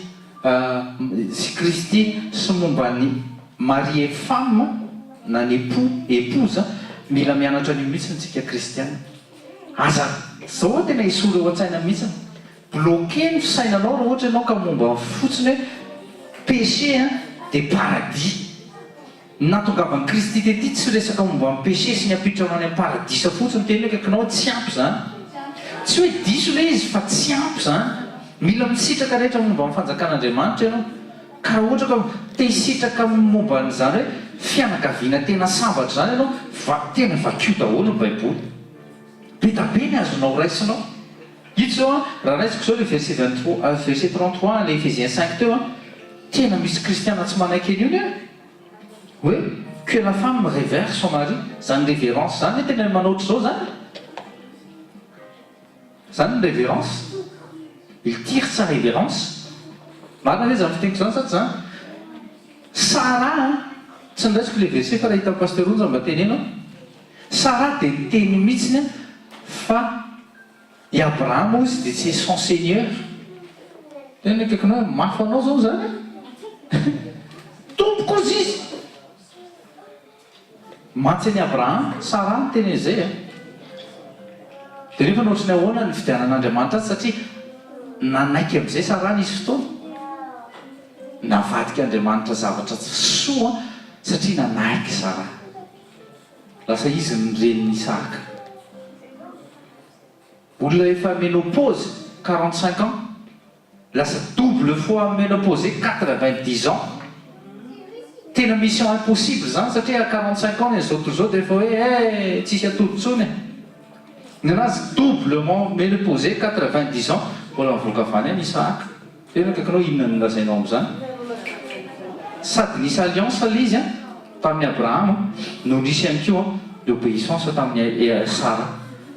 sy Kristy sy momba ny mari et femme na ny époux épouse mila mianatra an'io mihitsy tsika kristiana. Aza zao tena esory ao an-tsaina mihitsy. Bloquer ny fisainanao raha ohatra ianao ka momba fotsiny hoe péché an dia paradis. Ny nahatongavan'i Kristy tety tsy resaka momba ny péché sy ny hampiditra anao any amin'ny paradisa fotsiny teny hoe akaikinao hoe tsy ampy izany. Tsy hoe diso ilay izy fa tsy ampy izany. Mila misitraka rehetra momba ny fanjakan'Andriamanitra ianao. Ka raha ohatra ka te hisitraka momba an'izany hoe fianakaviana tena sambatra izany ianao, va, tena vakio daholo ny baiboly. Be da be ny azonao raisinao. Ito izao an, raha raisiko izao ilay verset 23, verset 33 ilay Ephésiens 5 teo an, tena misy kristiana tsy manaiky an'io ne hoe que la femme révère son mari, izany révérence izany ve tena manao ohatr'izao izany? Izany ny révérence? Il tire sa révérence? Marina ve izany fiteniko izany sa tsy izany? Sarah an, tsy noraisiko ilay verset fa raha hitan'i Pasteur Onja mba teneno an. Sarah dia niteny mihitsiny an fa i Abrahama hozy dia tsy son seigneur. Tena akaikinao hoe mafy anao izao izany an. Tompoko hozy izy. Mantsy an'i Abrahama, Saraha niteny an'izay a! Dia nefa ohatry ny ahoana ny nifidianan'Andriamanitra azy satria nanaiky amin'izay Saraha nisy fotoana? Navadik'Andriamanitra zavatra soa satria nanaiky Saraha. Lasa izy ny renin'i Isahaka. Olona efa ménopause. 45 ans, lasa double fois ménopausée 90 ans. Tena mission impossible izany satria à 45 ans ny an'izao tontolo izao dia efa hoe eh tsisy atody intsony e. Ny anazy doublement ménopausée 90 ans mbola mivoaka avy any any Isahaka. Tena akaikinao inona no lazainao amin'izany? Sady nisy alliance ilay izy an tamin'i Abrahama no nisy ihany koa ny obéissance tamin'i Sara.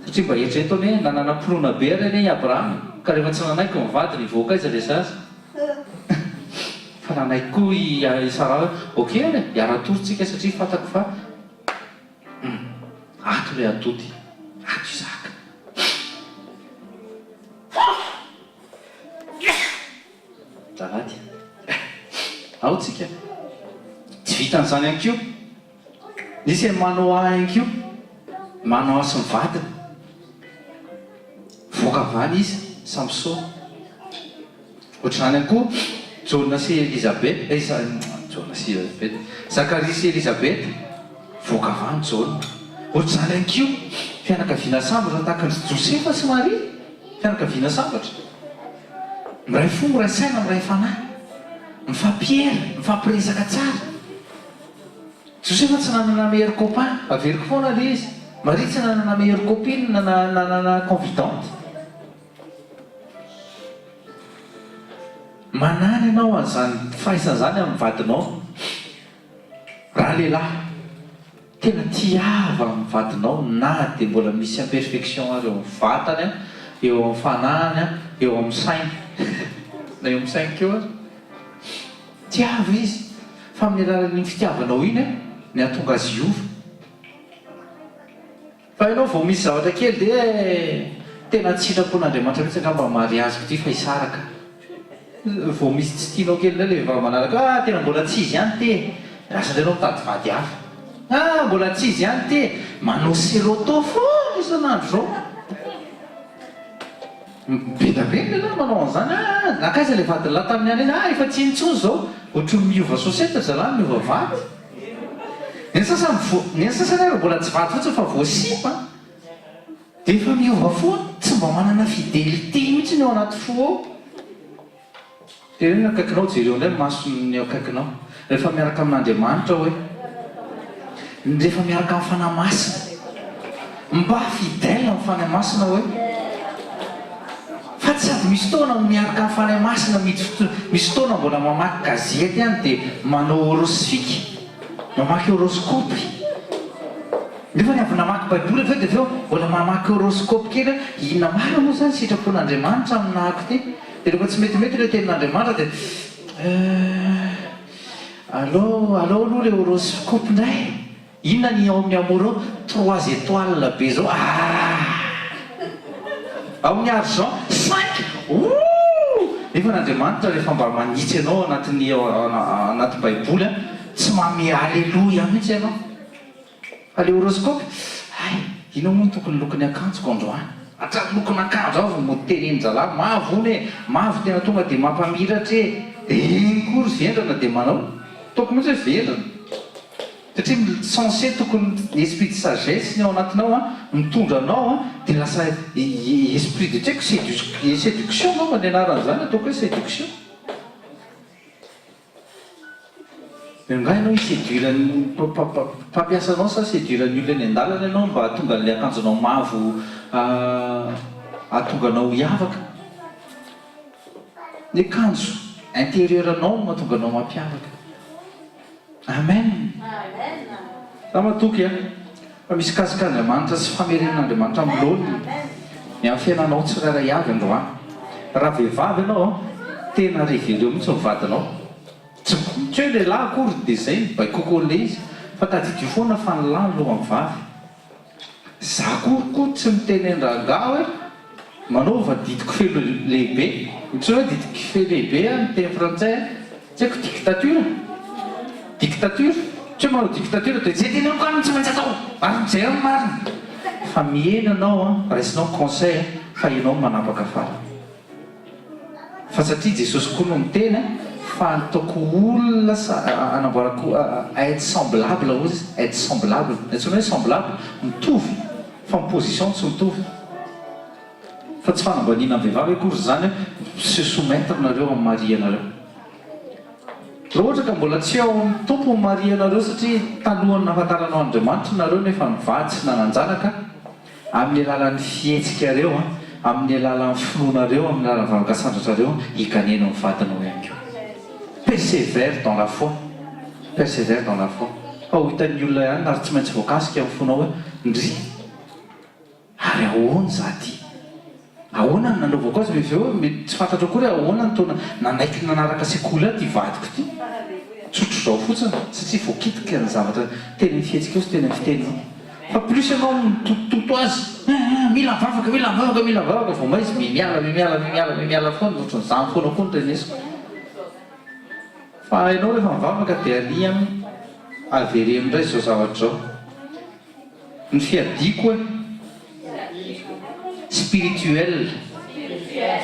Satria mba eritrereto anie, nanana-pinoana be ary anie i Abrahama e, ka rehefa tsy nanaiky ny vadiny hivoaka aiza ilay zaza? Fa nanaiky koa i Sara hoe ok ary e, hiara-tory tsika satria fantako fa hum ato ilay atody, ato Isaka. Azafady. Ao tsika. Tsy vitan'izany ihany koa. Nisy an'i Manoah ihany koa. Manoah sy ny vadiny. Voaka avy any izy, Samsona. Ohatr'izany ihany koa Jaona sy Elizabeth, eh, Jaona sy Elizabeth, Zakaria sy Elizabeth, voaka avy any Jaona. Ohatr'izany ihany koa fianakaviana sambatra tahaka an-dry Josefa sy Maria. Fianakaviana sambatra. Miray fo, miray saina, miray fanahy. Mifampiera, mifampiresaka tsara. Josefa tsy nanana meilleur copain, averiko foana ilay izy. Maria tsy nanana meilleure copine na nanana confidente. Manana ianao an'izany firaisana izany amin'ny vadinao. Raha lehilahy, tena tiava ny vadinao na dia mbola misy imperfection ary eo amin'ny vatany, eo amin'ny fanahiny, eo amin'ny sainy, na eo amin'ny sainy koa ary. Tiavo izy, fa amin'ny alalan'iny fitiavanao iny ny hahatonga azy hiova. Fa ianao vao misy zavatra kely dia eh, tena tsy sitrapon'Andriamanitra mihitsy angamba mariaziko ity fa hisaraka. Vao misy tsy tianao kely indray ilay vehivavy manaraka ah tena mbola tsy izy ihany ity e, lasa indray ianao mitady vady hafa. Ah mbola tsy izy ihany ity e, manao seloto foana isan'andro izao. Be dia be ny lehilahy manao an'izany, ah nankaiza ilay vadin'lah tamin'ny alina iny, ah efa tsy iny intsony izao, ohatran'ny miova soseta ry zalahy miova vady. Ny sasany vo, ny sasany ary mbola tsy vady fotsiny fa voasipa dia efa miova foana, tsy mba manana fidélité mihitsy ny ao anaty fo ao. Jereo ny akaikinao, jereo indray ny mason'ny eo akaikinao. Rehefa miaraka amin'Andriamanitra hoe, rehefa miaraka amin'ny Fanahy Masina, mba fidèle amin'ny Fanahy Masina hoe. Fa tsy sady misy fotoana miaraka amin'ny Fanahy Masina mitsy misy fotoana mbola mamaky gazety ihany dia manao horosfika, mamaky horoscope. Nefa ny avy namaky baiboly avy eo dia avy eo mbola mamaky horoscope kely hoe inona marina moa izany sitrapon'Andriamanitra aminahako ity. Dia rehefa tsy metimety ilay tenin'Andriamanitra dia euh aleo aleo aloha ilay horoscope indray. Inona ny ao amin'ny amoureux trois étoiles be zao aah! Ao amin'ny argent cinq ouh! Nefa n'Andriamanitra rehefa mba manitsy anao anatin'ny anaty baiboly an, tsy manome aleloia mihitsy ianao. Fa le horoscope, hay, inona moa no tokony lokon'ny akanjoko androany? Hatramin'ny lokon'akanjo avy no tenenin-jalahy, mavo hono e, mavo tena tonga dia mampamiratra e! Dia iny koa ry vendrana dia manao, ataoko mihitsy hoe vendrana. Satria ny censé tokony ny esprit de sagesse ny ao anatinao an, mitondra anao an, dia lasa esprit de tsy haiko sedu- séduction angamba ny anaran'izany, ataoko hoe séduction. Dia angaha ianao hi-séduire ny mpampiasa anao sa séduire ny olona eny an-dalana ianao mba hahatonga an'ilay akanjonao mavo hahatonga anao hiavaka? Ny akanjo intérieur anao no mahatonga anao mampiavaka. Amen! Za matoky a! Fa misy kasik'Andriamanitra sy famerenan'Andriamanitra amin'ny laoniny ny amin'ny fiainanao tsirairay avy androany. Raha vehivavy ianao a, tena revereo mihitsy ny vadinao. Tsy tsy hoe lehilahy akory dia izay no baikoko an'ilay izy fa tadidio foana fa ny lahy lohan'ny vavy. Za koa koa tsy miteny an-drangahy hoe manaova didiko fe lehibe, tsy hoe didiko fe lehibe an ny teny frantsay an, tsy haiko dictature? Dictature? Tsy hoe manao dictature dia izay teneniko any no tsy maintsy atao ary izay no marina fa mihena ianao an, raisinao ny conseil fa ianao no manapaka farany. Fa satria Jesosy koa no niteny fa ataoko olona anamboarako être semblable hozy izy, être semblable, ny antsoina hoe semblable, mitovy fa ny position tsy mitovy. Fa tsy fanambaniana ny vehivavy akory izany hoe se soumettre nareo amin'ny mari anareo. Raha ohatra ka mbola tsy ao amin'ny Tompo ny mari anareo satria talohan'ny nahafantaranao an'Andriamanitra nareo no efa nivady sy nanan-janaka, amin'ny alalan'ny fihetsikareo, amin'ny alalan'ny finoanareo, amin'ny alalan'ny vavaka asandratrareo, higanenao ny vadinao ihany koa. Persévère dans la foi. Persévère dans la foi. Fa ho hitan'ny olona ihany ary tsy maintsy voakasika amin'ny fonao hoe, ndry! Ary ahoana izaho ity? Ahoana no nanaovako azy? Avy eo mety tsy fantatro akory hoe ahoana no toa nanaiky nanaraka sekoly ahy ity vadiko ity. Tsotr'izao fotsiny, satria voakitika ny zavatra teny amin'ny fihetsikao sy teny amin'ny fiteninao. Fa plus ianao mitotototo azy, eh, mila mivavaka, mila mivavaka, mila mivavaka, vao may izy mihamiala, mihamiala, mihamiala, mihamiala foana, ohatran'izany foana koa no renesiko. Fa ianao rehefa mivavaka dia ary amin'ny avereno indray izao zavatra izao. Ny fiadiako e! Spirituel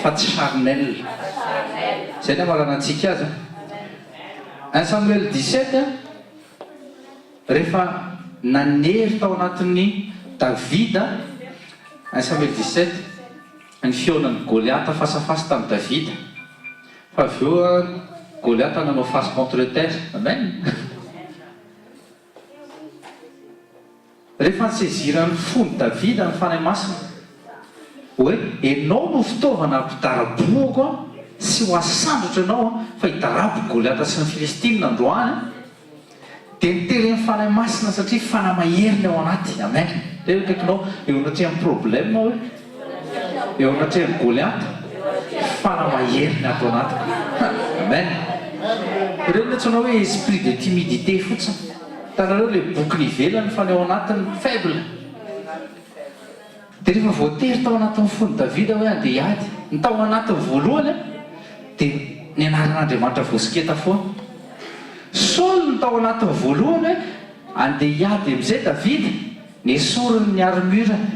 fa tsy charnel. Zay ny amaranantsika azy an. Un Samuel 17 rehefa nanery tao anatin'i Davida, un Samuel 17, ny fihaonan'i Goliata face à face tamin'i Davida. Fa avy eo Goliata nanao face contre terre. Amen. Rehefa niseziran'ny fon'i Davida ny Fanahy Masina, hoe, Ianao no fitaovana hampidarabohako sy ho asandratro ianao fa hidarabo Goliata sy ny Filistina androany, dia niteren'ny Fanahy Masina satria Fanahy mahery ny ao anaty. Amen. Teo akaikinao, eo anatrehan'ny problème hoe, eo anatrehan'i Goliata, Fanahy mahery ny ato anatiko. Amen. Ireny no antsoina hoe esprit de timidité fotsiny. Hitanareo ilay bokony ivelany fa ny ao anatiny faible. Dia rehefa voatery tao anatin'ny fon'i Davida hoe handeha hiady, ny tao anatiny voalohany dia ny anaran'Andriamanitra voasiketa foana. Saoly ny tao anatiny voalohany hoe handeha hiady amin'izay Davida, nesoriny ny armure-ny.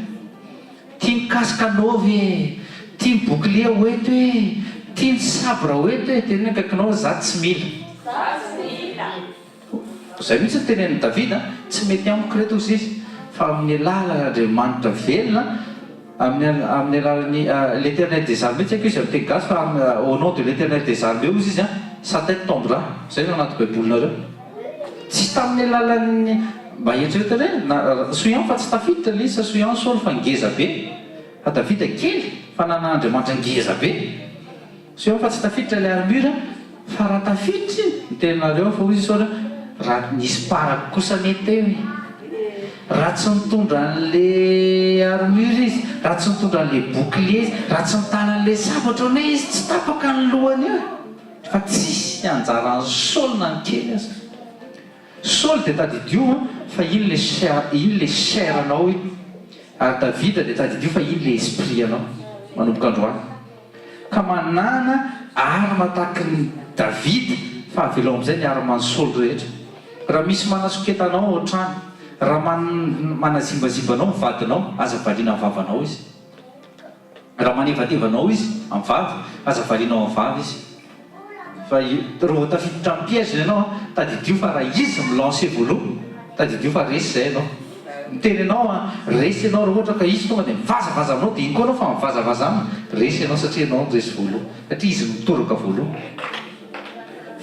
Tia ny casque anaovy e! Tia ny bouclier hoento e! Tia ny sabre hoento e! Teneno akaikinao hoe za tsy mila. Za tsy mila. Izay mihitsy no tenenin'i Davida, Tsy mety amiko ireto, hozy izy, fa amin'ny alalan'Andriamanitra velona, amin'ny amin'ny alalan'ny l'Eternel des armées, tsy haiko izy amin'ny teny gasy fa au nom de l'Eternel des armées, hozy izy, sa tête tombera. Izay no anaty Baibolinareo. Tsy tamin'ny alalan'ny, mba eritrereto re, na, soa ihany fa tsy tafiditra ilay izy, sa soa ihany Saoly fa ngeza be, fa Davida kely, fa nanan'Andriamanitra ngeza be. Soa fa tsy tafiditra ilay armure fa raha tafiditra iny, miteny anareo aho fa hoy izy Saoly raha nisy paraky kosa anie teo e! Raha tsy nitondra an'le armure izy, raha tsy nitondra an'le bouclier izy, raha tsy nitana an'le sabatra anie izy tsy tapaka ny lohany eo e! Fa tsisy anjaran'i Saoly na ny kely aza. Saoly dia tadidio an, fa iny le chair, iny le chair anao iny. Ary Davida dia tadidio fa iny le esprit anao, manomboka androany. Ka manàna arme tahaky ny Davida, fa avelao amin'izay ny arme an'i Saoly rehetra. Raha misy manasoketa anao ao an-trano, raha man, manazimbazimba anao ny vadinao, aza valiana amin'ny vavanao izy. Raha manevateva anao izy amin'ny vava, aza valianao amin'ny vava izy. Fa raha vao tafiditra amin'ny piège ianao an, tadidio fa raha izy mi-lancer voalohany, tadidio fa resy izay ianao. Miteny anao an, resy ianao raha ohatra ka izy tonga dia mivazavaza aminao dia iny koa ianao fa mivazavaza aminy, resy ianao satria ianao no resy voalohany, satria izy mitoraka voalohany.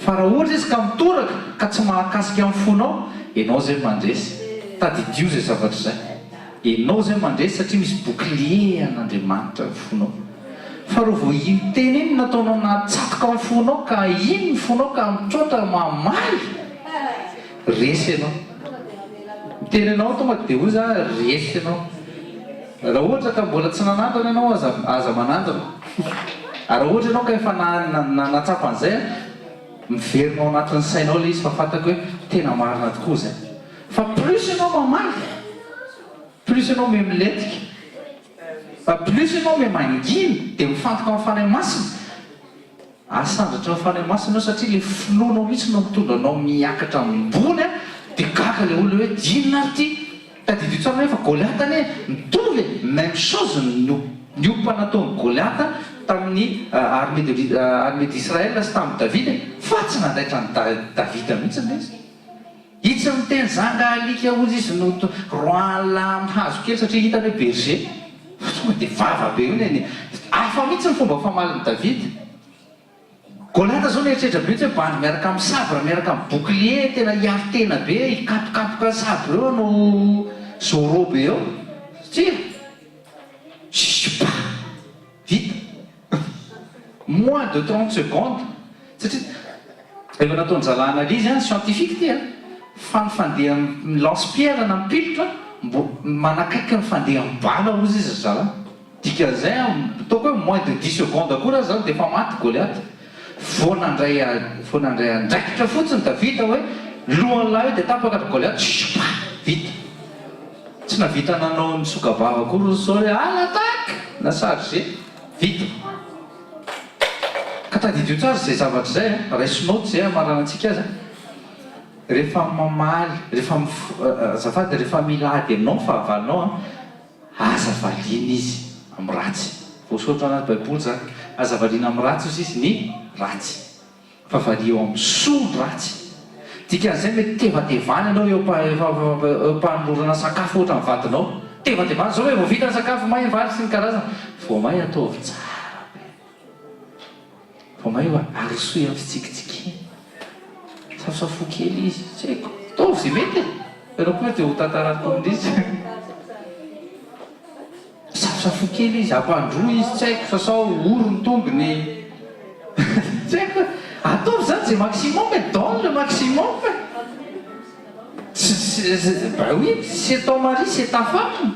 Fa raha ohatra izy ka mitoraka ka tsy mahakasika ny fonao, ianao izay mandresy. Tadidio izay zavatra izay. Enao zay mandresy satria misy bouclier an'Andriamanitra ny fonao. Fa reo vao iny teny iny nataonao nahatsatoka ny fonao ka iny ny fonao ka mitroatra mamaly, resy enao. Miteny anao tonga de hoy za resy enao. Raha ohatra ka mbola tsy nanandrana enao aza aza manandrana. Ary raha ohatra enao ka efa nahatsapa an'izay an, miverina ao anatin'ny sainao le izy fa fantako hoe tena marina tokoa zay. Fa plus ianao mamaly, plus ianao miha milentika, fa plus ianao miha mangina dia mifantoka amin'ny Fanahy Masina, asandratra ny Fanahy Masina ianao satria ilay finoanao mihitsy no mitondra anao miakatra ambony an, dia gaga ilay olona hoe inona ary ity? Tadidio tsara hoe fa Goliata anie mitovy e, même chose no niompana nataon'i Goliata tamin'ny armée de armée d'Israël sy tamin'i Davida e, fa tsy nandaitra an'i Davida mihitsy ilay izy. Itsy miteny zanga alika ozy izy no roala amin'ny hazo kely satria hitany hoe berger fa tonga dia vava be io ny. Hafa mihitsy ny fomba famalin'i Davida. Goliata zao nieritreritra be mihitsy hoe bandy miaraka amin'ny sabre miaraka amin'ny bouclier tena hiaro tena be hikapokapoka sabre eo hanao Zorro be eo. Tsia! Shhh! Vita! Moins de 30 secondes satria efa nataon-drahalahy analyse an, scientifique ity an, fa ny fandehan'ny lance pierre na ny pilotra mbo manakaiky ny fandehan'ny bala hozy izy ry zalahy. Dikan'izay an, ataoko hoe moins de dix secondes akory aza izany dia efa maty Goliath. Vao nandray vao nandray andraikitra fotsiny Davida hoe lohan'ny lahy io dia tapaka ry Goliath, shhh, vita. Tsy nahavita nanao ny soka-bava akory ry Saoly hoe à l'attaque! na charger. Vita. Ka tadidio tsara izay zavatra izay an, raiso naoty izay hamaranantsika azy an. Rehefa mamaly, rehefa azafady, rehefa mila ady aminao ny fahavalonao an, Aza valiana izy amin'ny ratsy. Voasoratra anaty baiboly izany. Aza valiana amin'ny ratsy hozy izy ny ratsy. Fa valio amin'ny soa ny ratsy. Dikan'izay mety tevatevana ianao eo am-panolorana sakafo ohatra ny vadinao. Tevatevana, izao hoe vao vita ny sakafo, may ny vary sy ny karazany. Vao may ataovy tsara be. Vao may io arosoy amin'ny fitsikitsikiana. Safosafoy kely izy, tsy haiko. Ataovy izay mety e! Ianao koa dia ho tantarako amin'izy. Safosafoy kely izy, ampandroy izy, tsy haiko, sasao oro ny tongony. Tsy haiko e! Ataovy izany izay maximum e! Donne le maximum e! Tsy, tsy, bah oui, c'est ton mari, c'est ta femme.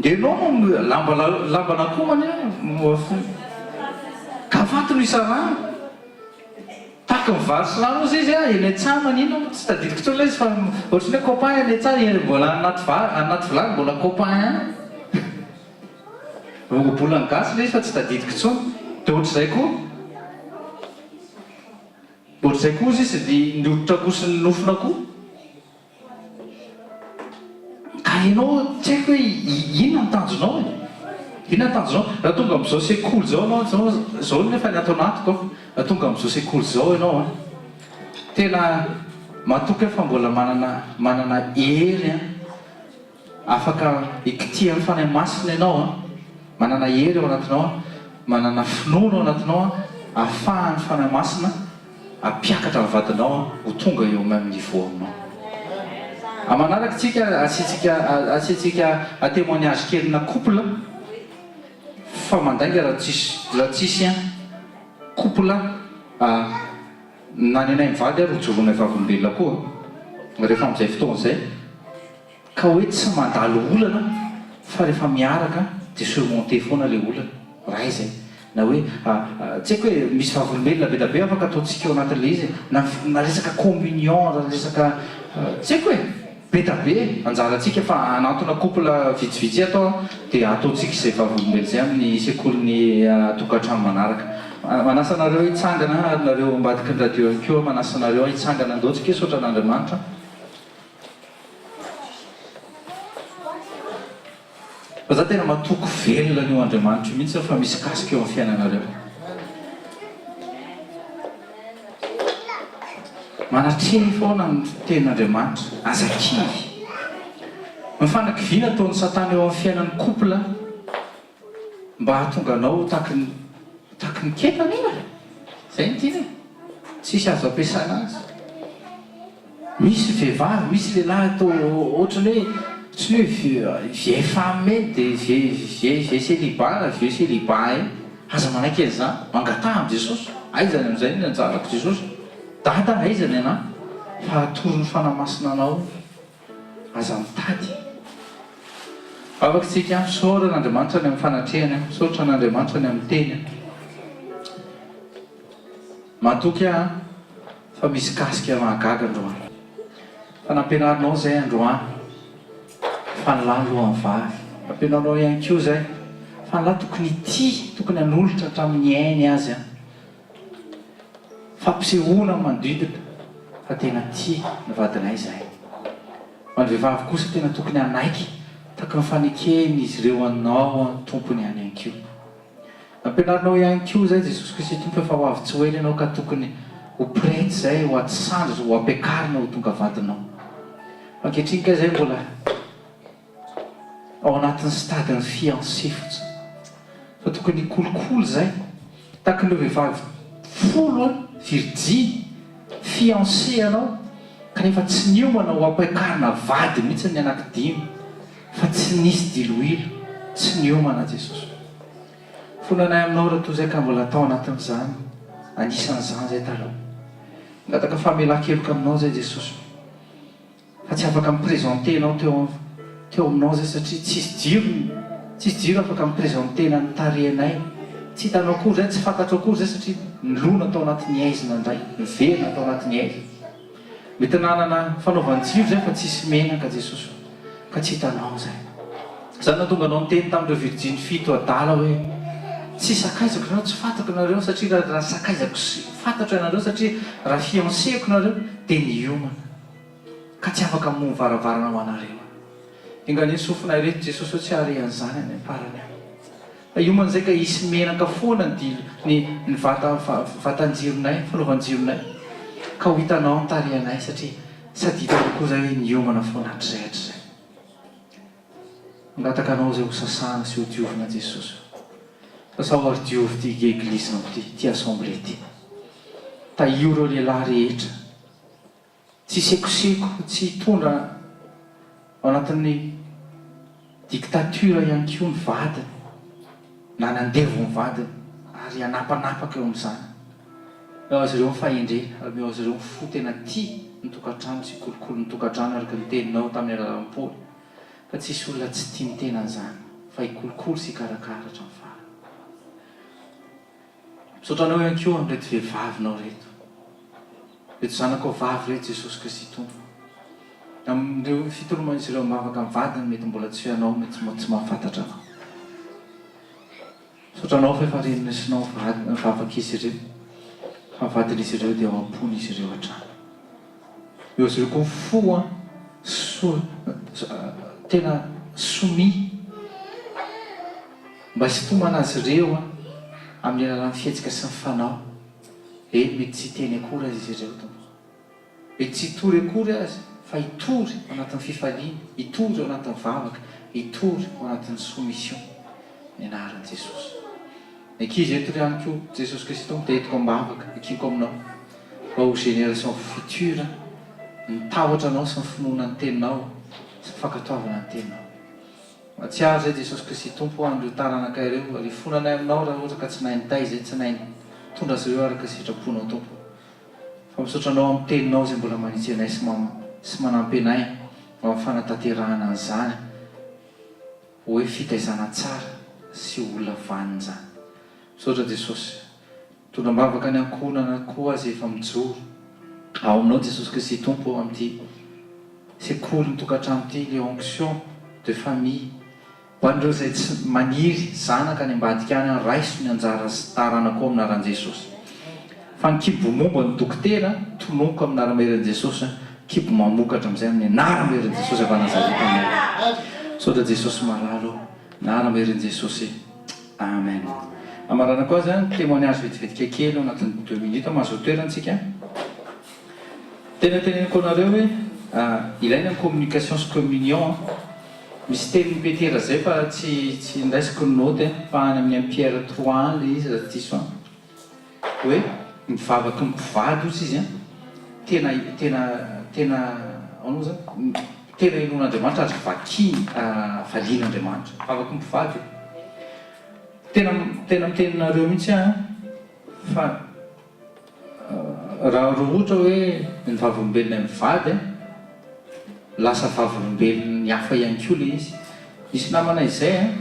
Enao no lamba lamban'akoho anie ka faty no isarahana. Tahaka ny vary sy rano ozy izy a, eny an-tsaha maninona moa tsy tadidiko intsony ilay izy fa ohatran'ny hoe copain eny an-tsaha eny mbola anaty vary anaty vilany mbola copain ihany. Ohabolana gasy ilay izy fa tsy tadidiko intsony. Dia ohatr'izay koa. Ohatr'izay koa ozy izy ny ny hoditr'akoho sy ny nofon'akoho. Ka ianao tsy haiko hoe inona ny tanjonao e? Inona ny tanjonao? Raha tonga amin'izao sekoly izao ianao, izao izao nefa ny ato anatiko an, raha tonga amin'izao sekoly izao ianao an, tena matoky aho fa mbola manana manana hery an, Afaka ikitihan'ny Fanahy Masina ianao an, manana hery ao anatinao an, manana finoana ao anatinao an, ahafahan'ny Fanahy Masina hampiakatra ny vadinao an, ho tonga eo même niveau aminao. Amin'ny manaraka tsika asiantsika asiantsika témoignage kelina couple fa mandainga raha tsisy raha tsisy an couple na ny anay mivady ary hojoroanay vavolombelona koa rehefa amin'izay fotoana izay. Ka hoe tsy mandalo olana fa rehefa miaraka dia surmonter foana ilay olana. Raha izay. Na hoe tsy haiko hoe misy vavolombelona be dia be afaka ataontsika ao anatin'ilay izy e. Na na resaka communion, na resaka tsy haiko e. Be dia be anjarantsika fa hanantona couple vitsivitsy ato aho dia ataontsika izay vavolombelona izay amin'ny sekolin'ny tokantrano manaraka. Manasa anareo hitsangana ary nareo ambadiky ny radio ihany koa manasa anareo hitsangana andao tsika hisaotra an'Andriamanitra. Fa za tena matoky velona an'io Andriamanitra io mihitsy aho fa misy kasika eo amin'ny fiainanareo. Manatreha foana ny tenin'Andriamanitra, aza kivy. Ny fanakiviana ataon'i Satana eo amin'ny fiainan'ny couple mba hahatonga anao ho tahaky ny tahaky ny keta anie e! Zay no tiany e! Tsisy azo ampiasaina azy. Misy vehivavy, misy lehilahy atao ohatran'ny hoe ohatran'ny hoe vieille femme eny dia vieille vieille vieille célibat na vieux célibat eny. Aza manaiky an'izany. Mangataha amin'i Jesosy. Aiza ny amin'izay ny anjarako Jesosy? Dada aiza ny anah? Fa atoron'ny Fanahy Masina anao. Aza mitady. Vavaka isika, misaora an'Andriamanitra ny amin'ny fanatrehany, misaotra an'Andriamanitra ny amin'ny teny. Matoky aho fa misy kasika mahagaga androany. Fa nampianarinao izay androany fa ny lahy lohan'ny vavy. Nampianarinao ihany koa izay fa ny lahy tokony hitia, tokony hanolotra hatramin'ny ainy azy an. Fampisehoana amin'ny manodidina fa tena tia ny vadinay izahay. Fa ny vehivavy kosa tena tokony hanaiky tahaky ny faneken'izy ireo anao an tompony ihany ihany koa. Nampianarinao ihany koa izay Jesosy Kristy Tompo efa ho avy tsy ho ela ianao ka tokony ho prête izay ho ady sandry ho ampiakarina ho tonga vadinao. Fa ankehitriny kay izay mbola ao anatin'ny stade-n'ny fiancé fotsiny. Fa tokony hikolokolo izay. Tahaka ireo vehivavy folo an, virjiny, fiancé anao, kanefa tsy niomana ho ampiakarina vady mihitsy ny anankidimy, fa tsy nisy diloilo, tsy niomana Jesosy. Fonanay aminao raha toa izay ka mbola tao anatin'izany, anisan'izany izay taloha. Mangataka famelan-keloka aminao izay Jesosy. Fa tsy afaka mi-presenter anao teo teo aminao zay satria tsisy jiro tsisy jiro afaka mi-presenter-na ny tarehinay. Tsy hitanao akory zay, tsy fantatrao akory zay satria nilona tao anatin'ny haizina indray, niverina tao anatin'ny haizina. Mety nanana fanaovan-jiro zay fa tsisy menaka Jesosy o, ka tsy hitanao zay. Zany nahatonga anao niteny tamin'ireo virjiny fito adala hoe, Tsy sakaizako nareo, tsy fantako nareo satria raha sakaizako sy fantatro ianareo satria raha fiancé-ko nareo dia niomana. Ka tsy afaka hamoha ny varavarana ho anareo aho. Enga anie ny sofinay ireto Jesosy ô tsy hahare an'izany any am-parany any. Fa hiomana izay ka hisy menaka foana ny dilo ny ny vata vatan-jironay, fanaovan-jironay. Ka ho hitanao ny tarehinay satria sady hitanao koa izay hoe niomana foana hatrizay hatrizay. Mangataka anao izay ho sasana sy ho diovina Jesosy ô. Sasao ary diovy ity eglizinao ity, ity assemblée ity. Tahio ireo lehilahy rehetra. Tsy hisekoseko, tsy hitondra ao anatin'ny dictature ihany koa ny vadiny na nandevo ny vadiny ary hanapanapaka eo amin'izany. Omeo azy ireo ny fahendrena ary omeo azy ireo ny fo tena tia ny tokantrano sy hikolokolo ny tokantrano araka ny teninao tamin'ny alalan'i Paoly fa tsy hisy olona tsy tia ny tenany izany fa hikolokolo sy hikarakara hatramin'ny farany. Misaotra anao ihany koa amin'ireto vehivavinao ireto. Ireto zanakao vavy ireto Jesosy Kristy Tompo. Amin'ireo fitoloman'izy ireo am-bavaka amin'ny vadiny mety mbola tsy anao, mety tsy mahafantatra anao. Misaotra anao fa efa renesinao ny vavak'izy ireo. Fa ny vadin'izy ireo dia ao am-pon'izy ireo hatrany. Eo azy ireo koa ny fo an, so, tena soumis. Mba hisintomana azy ireo amin'ny alalan'ny fihetsika sy ny fanao. Eny, mety tsy hiteny akory aza izy ireo, Tompo. Mety tsy hitory akory aza, fa hitory ao anatin'ny fifaliana, hitory ao anatin'ny vavaka, hitory ao anatin'ny soumission. Ny anaran'i Jesosy. Ny ankizy eto ihany koa, Jesosy Kristy Tompo dia entiko am-bavaka, ekeko aminao, mba ho génération future, ny tahotra Anao sy ny finoana ny Teninao sy ny fankatoavana ny Teninao. Mahatsiaro izay Jesosy Kristy Tompo ho an'ireo taranaka ireo ary ifonanay aminao raha ohatra ka tsy nahay nitaiza tsy nahay nitondra azy ireo araka ny sitraponao Tompo fa misaotra anao amin'ny teninao izay mbola manitsy anay sy sy manampy anay amin'ny fanatanterahana an'izany hoe fitaizana tsara sy olona vanona izany. Misaotra Jesosy. Mitondra am-bavaka ny ankohonana koa aza efa mijoro ao aminao Jesosy Kristy Tompo ô amin'ity sekoly ny tokantrano ity le onction de famille ho an'ireo izay tsy maniry zanaka any ambadika any an raiso ny anjara sy taranakao amin'ny anaran'i Jesosy fa ny kibo momba ny dokotera tononiko amin'ny anaramerin'i Jesosy an kibo mamokatra amin'izay amin'ny anaramerin'i Jesosy avy any Nazareta amen misaotra Jesosy malala ô anaramerin'i Jesosy Amen. Hamaranako azy an, témoignage vetivetika kely ao anatin'ny deux minutes, mahazoa toerana tsika. Tena teneniko anareo hoe ilaina ny communication sy communion an. Misy tenin'i Petera zay fa tsy tsy ndraisiko ny note an, fa any amin'ny un Pierre trois any le izy raha tsy diso an. Hoe ny vavaky ny mpivady ozy izy an, tena tena tena ahoana moa zany, tena inoan'Andriamanitra ary vakiny valian'Andriamanitra. Vavaky ny mpivady io. Tena tena miteny anareo mihitsy aho an, fa raha ohatra hoe ny vavolombelona mivady an, lasa vavolombelon'ny hafa ihany koa ilay izy. Nisy namana izay an,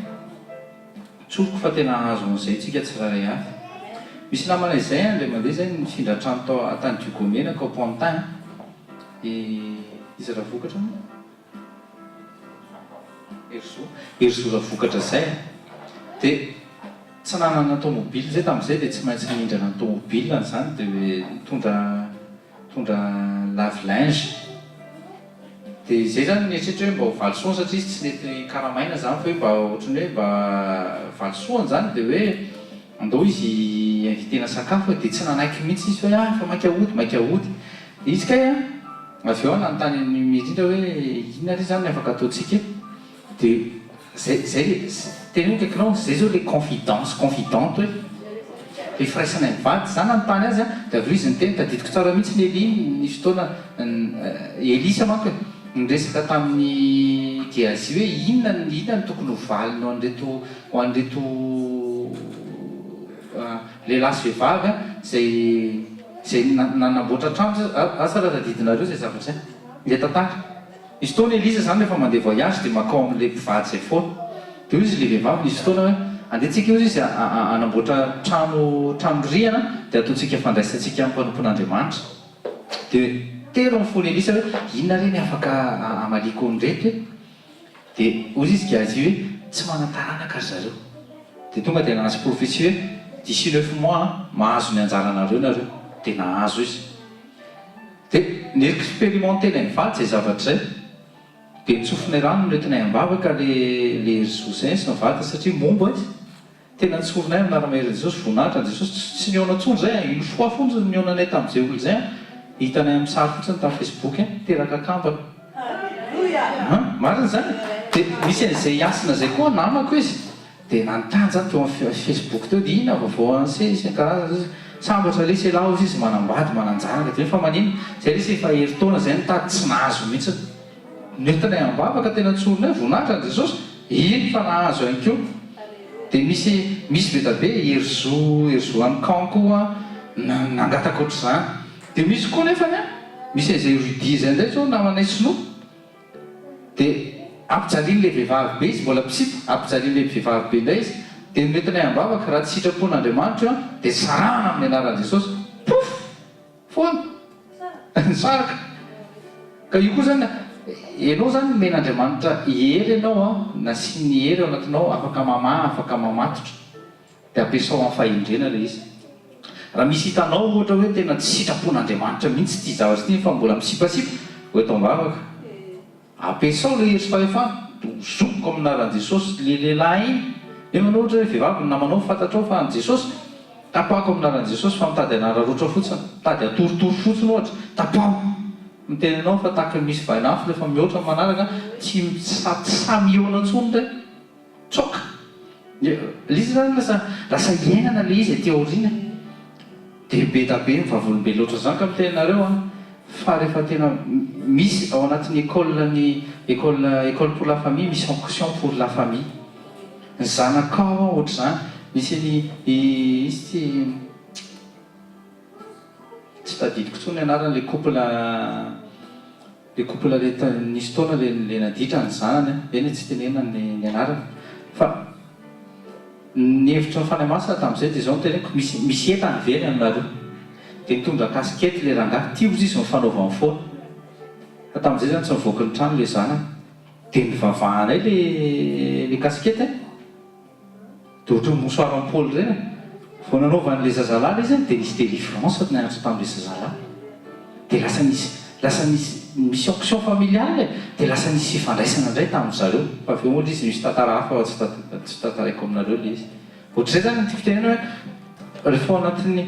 Tsoriko fa tena hahazo an'izay tsika tsirairay avy. Misy namana izay an, indray mandeha izay nifindra trano tao tany Diogomena kao Pantin i iza Ravokatra moa? Herizo, Herizo Ravokatra izay an. Dia tsy nanana tomobile izay tamin'izay dia tsy maintsy nindrana ny tomobile-ny izany dia nitondra nitondra lave linge. Dia izay zany nieritreritra hoe mba ho valisoany satria izy tsy nety karamaina zany fa hoe mba ohatran'ny hoe mba valisoany zany dia hoe andao izy hi-inviter-na sakafo e, dia tsy nanaiky mihitsy izy hoe ah efa maika hody maika hody, dia izy kay an avy eo aho nanontany an'i Mirindra hoe inona re zany ny afaka ataontsika e, dia zay zay le. Teneno akaikinao, zay zao le confidence, confidente hoe le firaisanay mivady. Za nanontany azy an, dia avy eo izy niteny, tadidiko tsara mihitsy ny Elia nisy fotoana, Elisa manko e, niresaka tamin'i Gehazi hoe inona ny inona no tokony ho valiny ho an'ireto ho an'ireto lehilahy sy vehivavy an, izay izay nanamboatra trano, asa raha tadidinareo izay zavatra izay, ilay tantara. Nisy fotoana Elisa izany rehefa mandeha voyage dia mankao amin'ilay mpivady izay foana. Dia hoy izy ilay vehivavy nisy fotoana hoe andeha tsika hozy izy hanamboatra trano trano rihana dia ataontsika fandraisantsika mpanompon'Andriamanitra. Dia tero ny fon'i Elisa hoe inona re ny afaka hamaliako an'ireto e? Dia hozy izy Gehazi hoe tsy manan-taranaka ry zareo. Dia tonga dia nahazo prophetie hoe d'ici neuf mois mahazo ny anjaranareo nareo. Dia nahazo izy. Dia ni-expérimenter-nay mivady izay zavatra izay. Dia nitsofinay rano noentinay am-bavaka le le ry José sy ny vadiny satria momba izy. Tena nitsorinay amin'ny anaran'i Jesosy, voninahitra an'i Jesosy. Tsy tsy nihaona intsony izay an, une fois fontsiny nihaonanay tamin'izay olona izay an, hitanay amin'ny sary fotsiny tamin'ny Facebook an, teraka kambana. An, marina izany e. Dia misy an'izay Hasina izay koa namako izy. Dia nanontany za teo amin'ny facebook teo dia inona vaovao anse isan-karazany zay sambatra lesy elah ozy izy manambady manan-janaka dia fa maninona zay lesy efa herintaona zay nitady tsy nahazo mihitsy nentinay am-bavaka tena tsorinay voninahitra an'i Jesosy iny fa nahazo ihany koa dia misy misy be da be herizo herizo any camp koa nangataka ohatr'izany dia misy koa nefany an misy an'izay Rudy izay indray zao namanay sinoa Dia ampijalian'ilay vehivavy be izy, mbola mpisipa, ampijalian'ilay vehivavy be indray izy, dia noentinay am-bavaka, raha tsy sitrapon'Andriamanitra io an, dia sarahana amin'ny anaran'i Jesosy. Pouf! Foana! Nisaraka. Ka io koa izany, ianao izany nomen'Andriamanitra hery ianao an, nasiany hery ao anatinao, afaka mamaha, afaka mamatotra. Dia ampiasao amin'ny fahendrena ilay izy. Raha misy hitanao ohatra hoe tena tsy sitrapon'Andriamanitra mihitsy ity zavatra ity nefa mbola misipasipa, ho eto am-bavaka. Ampiasao ilay hery sy fahefana, dia ho zokiko amin'ny anaran'i Jesosy ilay lehilahy iny. Nefa ianao ohatra hoe vehivavy ny namanao fantatrao fa an'i Jesosy, tapahako amin'ny anaran'i Jesosy fa mitady hanararaotra fotsiny, mitady hatoritory fotsiny ohatra, tapaho. Miteny anao fa tahaka ny misy vainafo rehefa mihoatra ny manaraka, tsy tsy sahy mihaona intsony indray. Tsoaka! Ilay izy zany lasa lasa iainana ilay izy aty aoriana e. Dia be da be ny vavolombelona ohatran'izany ka miteny anareo an, fa rehefa tena misy ao anatin'ny école ny école école pour la famille misy onction pour la famille. Ny zanakao an ohatr'izany, misy an'i izy ity tsy tadidiko intsony ny anarany ilay couple Le couple le nisy fotoana le le naditra ny zanany an, eny e tsy tenenina ny ny anarany fa ny hevitry ny Fanahy Masina tamin'izay dia izao no teneniko misy misy entany very aminareo dia nitondra casquette le rangahy tia ozy izy ny fanaovany foana fa tamin'izay zany tsy nivoaky ny trano le zanany dia nivavahanay le le casquette e. Dia ohatran'ny mouchoir an'i Paoly ireny e. Vao nanaovan'ilay zazalahy ilay izy dia nisy délivrance niaritra tamin'ilay zazalahy. Dia lasa nisy, lasa nisy, misy onction familiale e. Dia lasa nisy fifandraisana indray tamin-dry zareo. Fa avy eo moa ilay izy misy tantara hafa fa tsy tsy tantaraiko aminareo ilay izy. Ohatr'izay izany no tiako tenenina hoe rehefa ao anatin'ny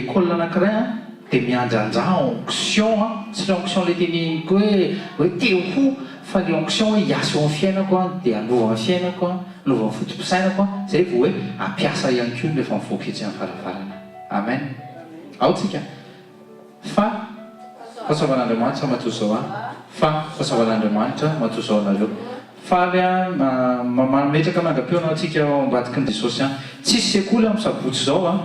école anankiray an, dia miandrandra onction an, tsy ilay onction ilay teneniko hoe hoe te ho fa ilay onction hoe hiasa eo amin'ny fiainako an, dia hanova ny fiainako an, hanova ny foto-pisainako an, izay vao hoe hampiasa ihany koa rehefa mivoaka etsy amin'ny varavarana. Amen. Ao tsika. Fa fahasoavan'Andriamanitra matoa izao an, fa fahasoavan'Andriamanitra matoa izao anareo. Faly an, mametraka mandra-pihaona antsika ao ambadiky ny Jesosy an. Tsisy sekoly amin'ny sabotsy izao an.